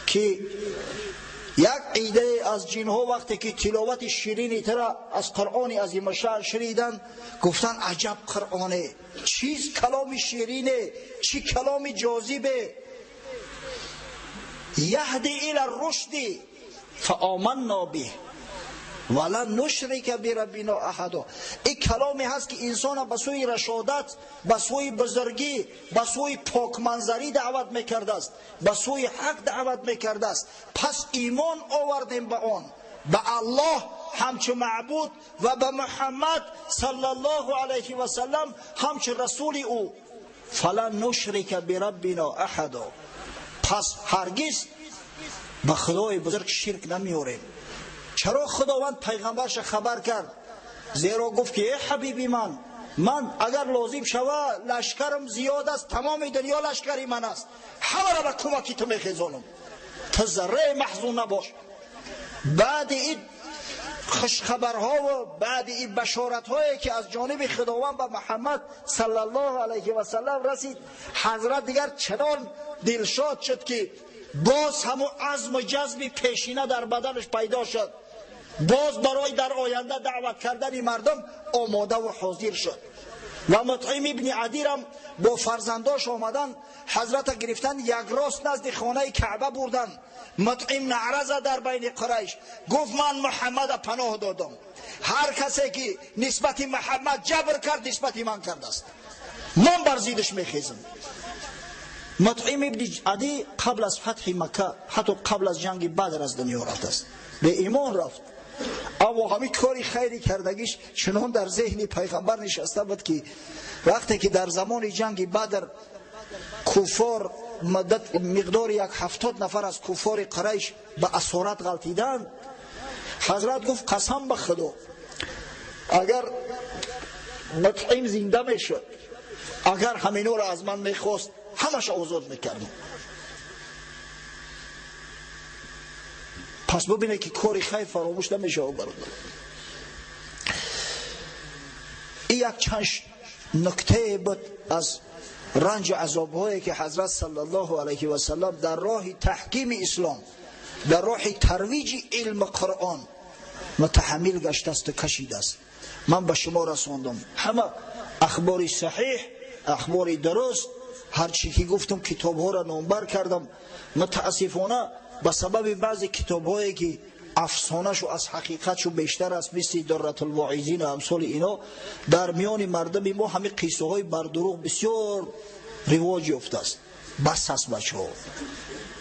که یک عده از جنها وقتی که تلاوت شیرینی تر از قرآن عظیم شأن شنیدن، گفتن عجب قرآنه، چیز کلام شیرینه، چی کلام جاذبه. یهدی الی الرشد فآمنا به ولا نشرک بربنا احدا. این کلامی هست که انسان به سوی رشادت، به سوی بزرگی، به سوی پاکمنظری دعوت میکرده است، به سوی حق دعوت میکرده است. پس ایمان آوردیم به آن، به الله همچون معبود و به محمد صلی الله علیه و سلم همچون رسول او. فلا نشرک بربنا احدا. پس هرگز به خدای بزرگ شرک نمیوریم. چرا خداوند پیغمبرش خبر کرد؟ زیرا گفت که ای حبیبی من، من اگر لازم شوه لشکرم زیاد است، تمام دنیا لشکری من است، همه را به کمکی تو میخیزانم، تو ذره محزون نباش. بعد این خوشخبرها و بعد این بشارت هایی که از جانب خداوند به محمد صلی الله علیه و سلم رسید، حضرت دیگر چنان دلشاد شد که باز همون عزم و جذب پیشینه در بدنش پیدا شد، باز برای در آینده دعوت کردن مردم آماده و حاضر شد. و مطعم ابن عدی هم با فرزنداش آمدن، حضرت گرفتن یک راست نزد خانه کعبه بردن. مطعم نعره زد در بین قریش، گفت من محمد پناه دادم، هر کسی که نسبت محمد جبر کرد نسبت من کرده است، من بر ضدش میخیزم. مطعم ابن عدی قبل از فتح مکه، حتی قبل از جنگ بدر از دنیا رفت است، به ایمان رفت. اما همین کاری خیری کردگیش چنان در ذهن پیغمبر نشسته بود که وقتی که در زمان جنگ بدر کفار مدت مقدار 70 نفر از کفار قریش به اسارت غلطیدند، حضرت گفت قسم به خدا اگر مطعم زنده میشد، اگر همینا را از من میخواست همش آزاد میکردم. پس ببینه که کاری خیر فراموش نمیشه برادر. این یک چند نکته بود از رنج عذابهایی که حضرت صلی الله علیه و سلم در راه تحکیم اسلام، در راه ترویج علم قرآن متحمل گشته است و کشیده است. من به شما رساندم همه اخبار صحیح، اخبار درست، هر چی که گفتم کتاب ها را نامبر کردم. متاسفانه به سبب بعضی کتاب هایی که افسانه‌شو از حقیقتشو بیشتر است، مثل درة الواعظین و امثال اینا، در میان مردم ما همه قصه های بردروغ بسیار رواج یافته است. بس است بچه‌ها،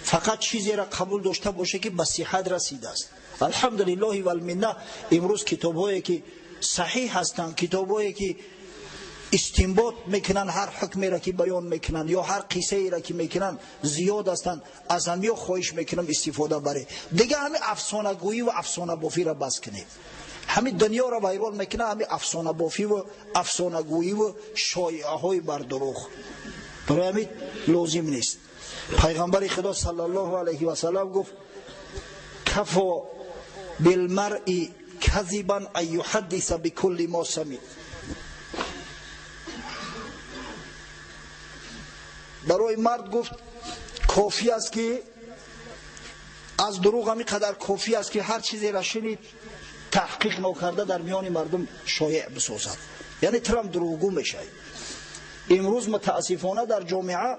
فقط چیزی را قبول داشته باشه که به صحت رسیده است. الحمدلله والمنه امروز کتاب هایی که صحیح هستند، کتاب هایی که استنباط میکنن، هر حکمی را که بیان میکنن یا هر قصه ای را که میکنن زیاد هستند. از همیا خواهش میکنم استفاده بره دیگه. همین افسانه گویی و افسانه بافی را بس کنید. همین دنیا را ویران میکنه همین افسانه بافی و افسانه گویی و شایعه های بر دروغ. برای همین لازم نیست. پیغمبر خدا صلی الله علیه و سلم گفت کفا بالمرء کذبا ان یحدث بكل ما سمع. برای مرد گفت کافی است که از دروغ همین قدر کافی است که هر چیزی را شنید تحقیق نکرده در میان مردم شایع بسازد، یعنی ترم دروغگو میشه. امروز متاسفانه در جامعه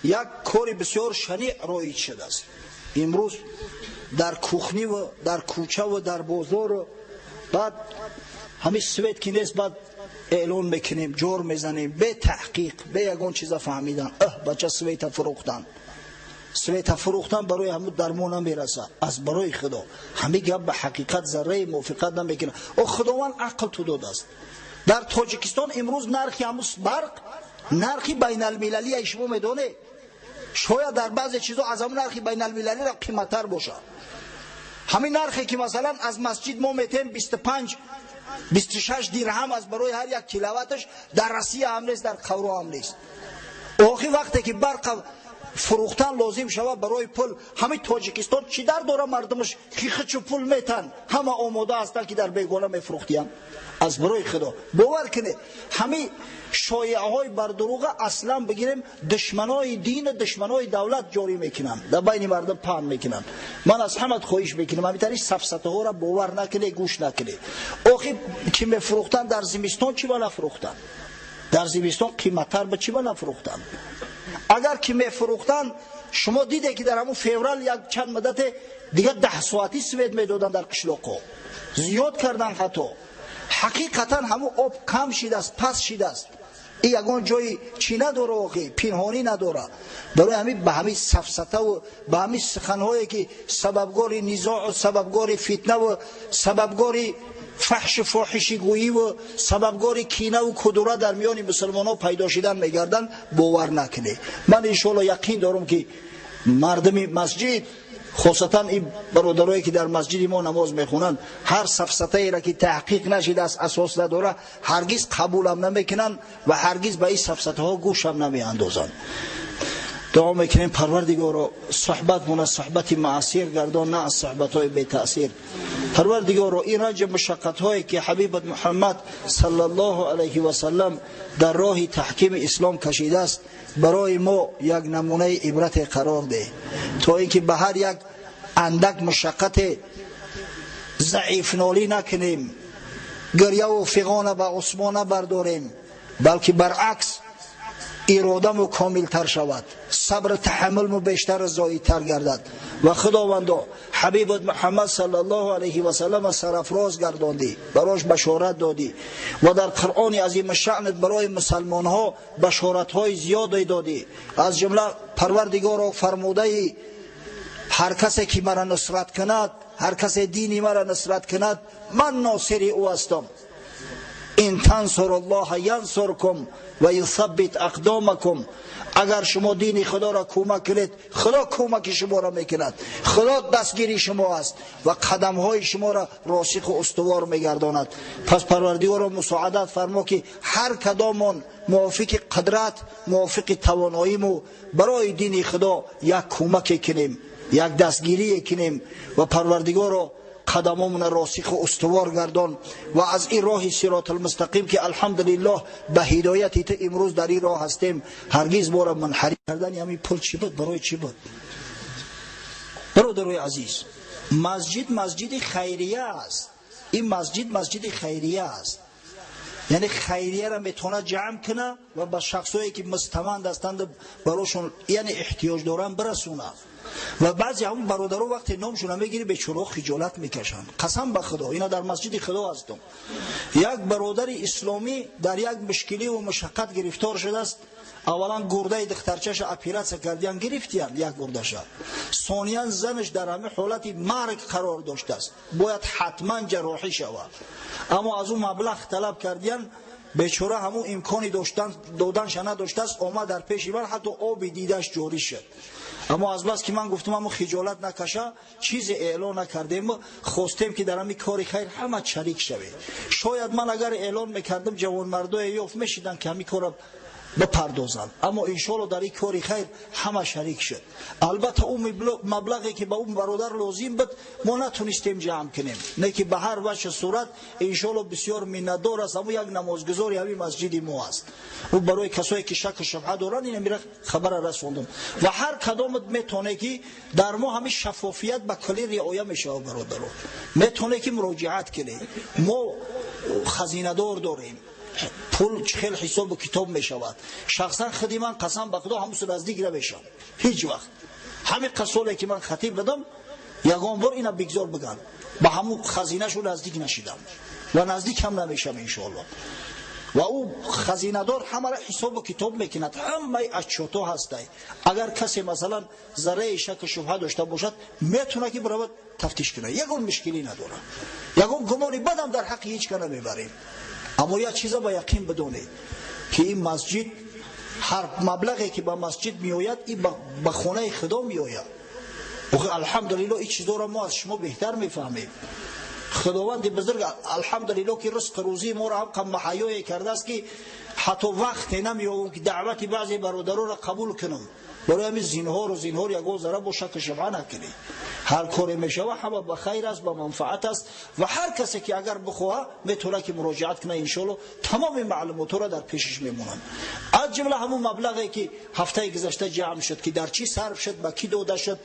یک کار بسیار شنیع رایج شده است. امروز در کوخنی و در کوچه و در بازار و بعد همین سویت که نیست، بعد اعلان میکنیم، جور میزنیم، به تحقیق، به یگان چیزا فهمیدن، اه بچه سویت فروختن. Света фурӯхтан барои ҳамун дармон намерасад. Аз барои Худо ҳамин гап ба ҳақиқат зарраи мувофиқат намекунад. О Худованд ақл ту додааст. Дар Тоҷикистон имрӯз нархи ҳамун барқ нархи байналмилалия, шумо медонед, шояд дар баъзе чизо аз ҳамун нархи байналмилалиро қиматтар бошад. Ҳамин нархе ки масалан аз масҷид мо метем 25 26 дирҳам аз барои ҳар як киловатташ, дар Россия ҳам нест, дар Қавро ҳам нест. Охи вақте ки барқ фурӯхтан лозим шавад барои пул, ҳамин Тоҷикистон чӣ дар дора мардумаш хичу пул метан, ҳама омода ҳастанд ки дар бегона мефурӯхтиянд. Аз барои Худо бовар кунед, ҳамин шоеаҳои бардуруға аслан бигирем, душманои дину душманои давлат ҷорӣ мекунанд, дар байни мардум паҳн мекунанд. Ман аз ҳамат хоҳиш мекунам, ҳамин тари сафсатаҳоро бовар накунед, гӯш накунед. Охи ки мефурӯхтанд дар зимистон, чӣ ба нафурӯхтанд? Дар зимистон қиматтар ба чӣ ба нафурӯхтанд? Агар ки мефурӯхтанд, шумо диде ки дар ҳамун феврал як чанд муддате дигар 10 соатӣ свет медоданд дар қишлоқҳо, зиёд карданд. Ҳатто ҳақиқатан ҳамун об кам шидааст, паст шидааст. И ягон ҷои чӣ надора, охи пинҳонӣ надора. Барои ҳамин ба ҳамин сафсатаву ба ҳамин суханҳое ки сабабгори низоъу сабабгори фитнаву сабабгори фаҳшу фоҳишигӯиву сабабгори кинаву кудура дар миёни мусулмонҳо пайдо шидан мегарданд, бовар накунед. Ман иншоалло яқин дорам ки мардуми масҷид, хосатан ин бародарое ки дар масҷиди мо намоз мехонанд, ҳар сафсатаеро ки таҳқиқ нашидааст, асос надора, ҳаргиз қабулам намекунанд ва ҳаргиз ба ин сафсатаҳо гӯшам намеандозанд. Дуо мекунем, Парвардигоро, суҳбатмона суҳбати муассир гардон, на аз суҳбатҳои бетаъсир. Парвардигоро, ин ранҷи мушаққатҳое ки ҳабибат Муҳаммад саллаллоҳу алайҳи васаллам дар роҳи таҳкими ислом кашидааст, барои мо як намунаи ибрате қарор деҳ, то ин ки ба ҳар як андак мушаққате заифнолӣ накунем, гиряву фиғона ба усмон набардорем, балки баръакс иродаму комилтар шавад, сабру таҳаммулму бештару зоидтар гардад. Ва Худовандо, ҳабибат Муҳаммад саллаллоҳу алайҳи васаллама сарафроз гардондӣ, барош башорат додӣ ва дар Қуръони азимушшаънат барои мусалмонҳо башоратҳои зиёде додӣ. Аз ҷумла, Парвардигоро, фармудаи: ҳар касе ки мара нусрат кунад, ҳар касе дини мара нусрат кунад, ман носири ӯ ҳастам. Ин тансуруллоҳа янсуркум ва юсаббит ақдомакум. Агар шумо дини Худоро кӯмак кунед, Худо кӯмаки шуморо мекунад, Худо дастгири шумо аст ва қадамҳои шуморо росиху устувор мегардонад. Пас, Парвардигоро, мусоадат фармо ки ҳар кадомон мувофиқи қудрат, мувофиқи тавоноиму барои дини Худо як кӯмаке кунем, як дастгирие кунем. Ва Парвардигоро, қадамомона росиху устувор гардон ва аз ин роҳи сиротулмустақим, ки алҳамдулиллоҳ ба ҳидояти ту имрӯз дар ин роҳ ҳастем, ҳаргиз бора мунҳариф кардани ҳамин пул чӣ буд, барои чӣ буд? Бародарои азиз, масҷид масҷиди хайрия аст. Ин масҷид масҷиди хайрия аст, яъне хайрияро метавонад ҷамъ куна ва ба шахсое ки мустаманд ҳастанд, барошон яъне эҳтиёҷ доранд, бирасонад. Ва баъзе ҳамун бародаро вақте номшона мегири, бечораҳо хиҷолат мекашанд. Қасам ба Худо, ина дар масҷиди Худо ҳастам, як бародари исломӣ дар як мушкиливу мушаққат гирифтор шудааст. Аввалан гурдаи духтарчаша оператсия кардиян, гирифтиян як гурдаша. Сониян занаш дар ҳамин ҳолати марг қарор доштааст, бояд ҳатман ҷарроҳӣ шавад, аммо аз ӯ маблағ талаб кардиян. Бечора ҳамун имкони доданша надоштааст. Омад дар пеши ман, ҳатто оби дидаш ҷорӣ шуд. Аммо аз бас ки ман гуфтам ҳамун хиҷолат накаша, чизе эълон накардем. Хостем ки дар ҳамин кори хайр ҳама шарик шавед. Шояд ман агар эълон мекардам, ҷавонмардое ёфт мешиданд ки ҳамин корро бипардозанд, аммо иншоалло дар ин кори хайр ҳама шарик шуд. Албатта, ӯ маблағе ки ба ӯ бародар лозим буд, мо натунистем ҷамъ кунем, не ки ба ҳар ваҷҳ сурат иншоалло бисёр миннатдор аст. Ҳамун як намозгузори ҳамин масҷиди мо аст. Ӯ барои касое ки шаку шубҳа доранд, ин амира хабара расондум. Ва ҳар кадомат метавоне ки дар мо ҳамин шаффофият ба куллӣ риоя мешавад, бародаро, метавоне ки муроҷиат кунед. Мо хазинадор дорем, пул хел ҳисобу китоб мешавад. Шахсан худи ман, қасам ба Худо, ҳамусу наздик намешам ҳеҷ вақт. Ҳамин қасоле ки ман хатиб будам, ягон бор ина бигзор биган, ба ҳамун хазинашу наздик нашидам ва наздик ҳам намешам, иншоалло. Ва ӯ хазинадор ҳамаро ҳисобу китоб мекунад, ҳамаи отчёто ҳастай. Агар касе масалан зарраи шаку шубҳа дошта бошад, метавонад ки биравад тафтиш кунад. Ягон мушкилӣ надорад, ягон гумони бадам дар ҳаққи ҳеҷ ка намебарем. Аммо як чиза ба яқин бидонед, ки ин масҷид ҳар маблағе ки ба масҷид меояд, ин ба хонаи Худо меояд. Алҳамдулиллоҳ, ин чизоро мо аз шумо беҳтар мефаҳмем. Худованди бузург алҳамдулиллоҳ ки ризқу рӯзии моро ҳам маҳайёе кардааст, ки ҳатто вақте намеёбам ки даъвати баъзе бародаронро қабул кунам. Барои ҳамин зинҳору зинҳор ягон зарра бо шаку шубҳа накунед. Ҳар коре мешава ҳама ба хайр аст, ба манфаат аст ва ҳар касе ки агар бихоҳа метавонад ки муроҷиат кунад. Иншоалло тамоми маълумотҳоро дар пешиш мемонанд. Аз ҷумла ҳамун маблағе ки ҳафтаи гузашта ҷамъ шуд, ки дар чӣ сарф шуд, ба кӣ дода шуд.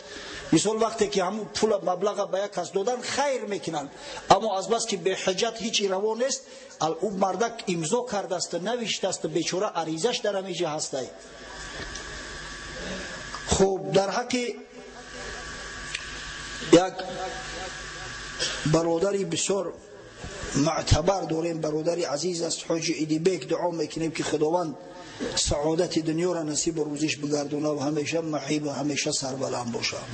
Мисол вақте ки ҳамун пула маблаға ба як кас додан хайр мекунанд, аммо аз бас ки беҳуҷҷат ҳеҷ раво нест, ӯ мардак имзо кардааст, навиштааст, бечора аризаш дар ҳамиҷа ҳастай. Хуб, дар ҳаққи як бародари бисёр муътабар дорем, бародари азиз аст, ҳоҷи Идибек, дуо мекунем ки Худованд саодати дунёро насибу рӯзиш бигардонад ва ҳамеша маҳиб ва ҳамеша сарбаланд бошад.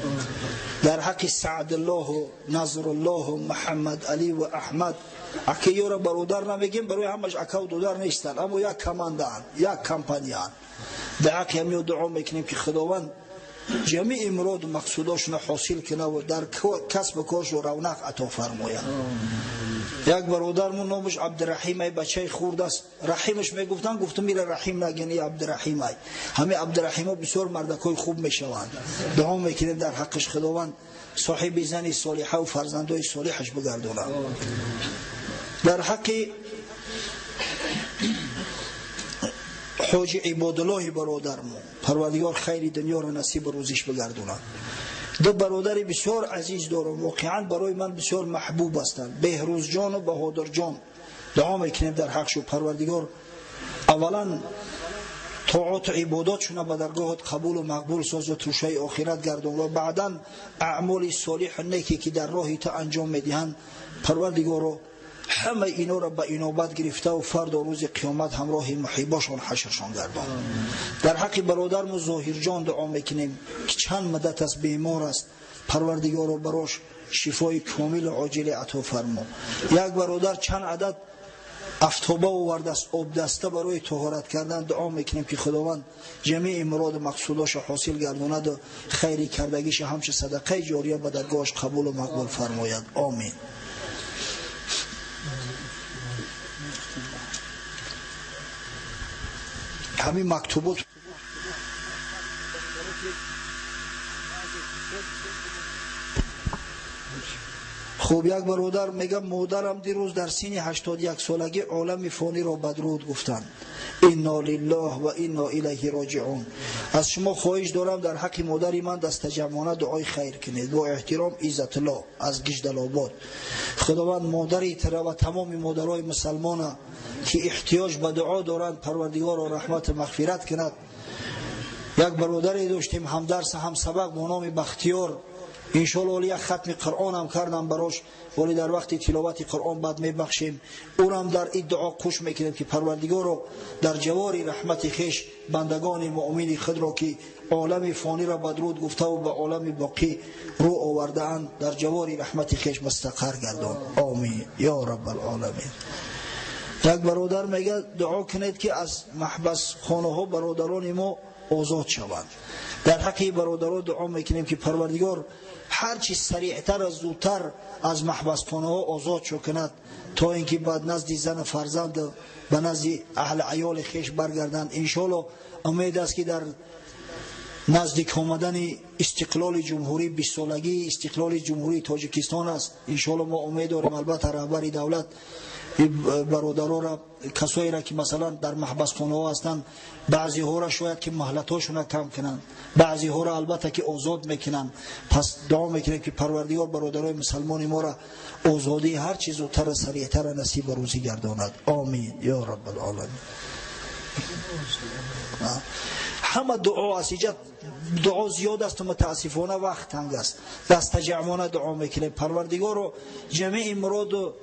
Дар ҳаққи Саъдуллоҳу Назруллоҳу Муҳаммад Али ва Аҳмад, аки ёро бародар намегем, барои ҳамаш акаву додар нестанд, аммо як командаанд, як компанияанд. Дар ҳаққи ҳамиё дуо мекунем ки Худованд ҷамеи муроду мақсудошонро ҳосил кунад ва дар касбу коршон равнақ ато фармояд. Як бародармон номаш Абдураҳим ай, бачаи хурд аст, Раҳимаш мегуфтанд, гуфтам ира Раҳим нагин, и Абдураҳим ай. Ҳамин Абдураҳимо бисёр мардакҳои хуб мешаванд. Дуо мекунем дар ҳаққаш Худованд соҳиби зани солиҳа ва фарзандои солиҳаш бигардонад. Дар ҳаққи ҳоҷи Ибодуллоҳи бародармон Парвардигор хайри дунёро насибу рӯзиш бигардонад. Ду бародари бисёр азиз дорам, воқеан барои ман бисёр маҳбуб ҳастанд, Беҳрӯзҷону Баҳодурҷон. Дуо мекунем дар ҳақшу Парвардигор аввалан тоату ибодатшона ба даргоҳат қабулу мақбул созу тӯшаи охират гардон ва баъдан аъмоли солиҳу неке ки дар роҳи ту анҷом медиҳанд, Парвардигоро ҳамаи инора ба инобат гирифтаву фардо рӯзи қиёмат ҳамроҳи муҳибошон ҳашршон гардон. Дар ҳаққи бародарму Зоҳирҷон дуо мекунем ки чанд муддат аст бемор аст, Парвардигоро барош шифои комилу оҷиле ато фармо. Як бародар чанд адад афтоба овардааст, обдаста барои тоҳорат кардан. Дуо мекунем ки Худованд ҷамеи муроду мақсудошо ҳосил гардонаду хайри кардагиша ҳамчу садақаи ҷория ба даргоҳаш қабулу мақбул фармояд. Омин. Ҳамин мактубот хуб, як бародар мегӯяд модарам дирӯз дар синни 81 солагӣ олами фониро бадруд гуфтанд. Инно лиллоҳ ва инно илайҳи роҷиун. Аз шумо хоҳиш дорам дар ҳаққи модари ман дастаҷамъона дуои хайр кунед. Бо эҳтиром, Иззатуллоҳ аз Гиждалобод. Худованд модари тара ва тамоми модарои мусалмона ки эҳтиёҷ ба дуо доранд, Парвардигоро раҳмату мағфират кунад. Як бародаре доштем ҳамдарс ҳамсабақ бо номи Бахтиёр. Иншоалло оли як хатми Қуръон ҳам кардам барош, вале дар вақти тиловати Қуръон баъд мебахшем. Ӯрам дар ин дуо қуш мекунем ки Парвардигоро дар ҷавори раҳмати хеш бандагони муъмини худро ки олами фониро бадруд гуфтаву ба олами боқӣ рӯ овардаанд, дар ҷавори раҳмати хеш мустақар гардон. Омин ё раббалоламин. Як бародар мегӯяд дуо кунед ки аз маҳбасхонаҳо бародарони мо озод шаванд. Дар ҳаққи бародарон дуо мекунем ки Парвардигор ҳарчи сариътар ва зудтар аз маҳбасхонаҳо озод шо кунад, то ин ки ба назди зану фарзанд, ба назди аҳли аёли хеш баргарданд. Иншоалло умед аст ки дар наздик омадани истиқлоли ҷумҳурӣ, 20-солагии истиқлоли ҷумҳурии Тоҷикистон аст. Иншоалло мо умед дорем, албатта раҳбари давлат бародарора, касоеро ки масалан дар маҳбасхонаҳо ҳастанд, баъзеҳоро шояд ки маҳлатҳошонро кам кунанд, баъзеҳоро албатта ки озод мекунанд. Пас дуо мекунем ки Парвардигор бародарои мусалмони моро озодии ҳар чи зудтару сариътару насибу рӯзӣ гардонад. Омин ё раббалоламин. Ҳама дуо аст, иҷа дуо зиёд аст ва мутаассифона вақт танг аст. Дастаҷамъона дуо мекунем Парвардигоро ҷамеи муроду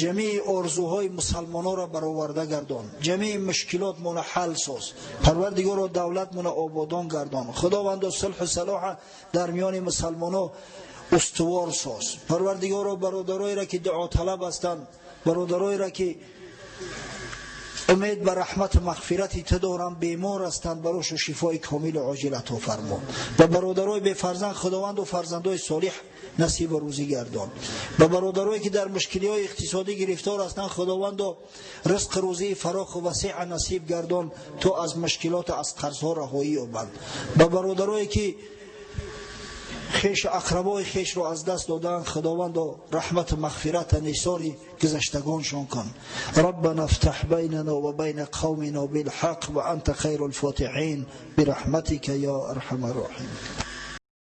ҷамеи орзуҳои мусалмононро бароварда гардон, ҷамеи мушкилотмонро ҳал соз. Парвардигоро, давлатмонро ободон гардон. Худовандо, сулҳу салоҳа дар миёни мусалмоно устувор соз. Парвардигоро, бародароеро ки дуоталаб ҳастанд, бародароеро ки умед ба раҳмату мағфирати ту доранд, бемор ҳастанд, барошу шифои комилу оҷил ато фармо. Ба бародарои бефарзанд, худованду, фарзандои солиҳ насибу рӯзӣ гардон. Ба бародарое ки дар мушкилиҳои иқтисодӣ гирифтор ҳастанд, худовандо, ризқу рӯзии фароху васеа насиб гардон, то аз мушкилоту аз қарзҳо раҳоӣ ёбанд. Ба бародарое ки хешу ақрабои хешро аз даст додаанд, худовандо, раҳмату мағфирата нисори гузаштагоншон кун. Раббана ифтаҳ байнана ва байна қавмина билҳақ ва анта хайрул фотиҳин бирахматика я арҳамар роҳимин.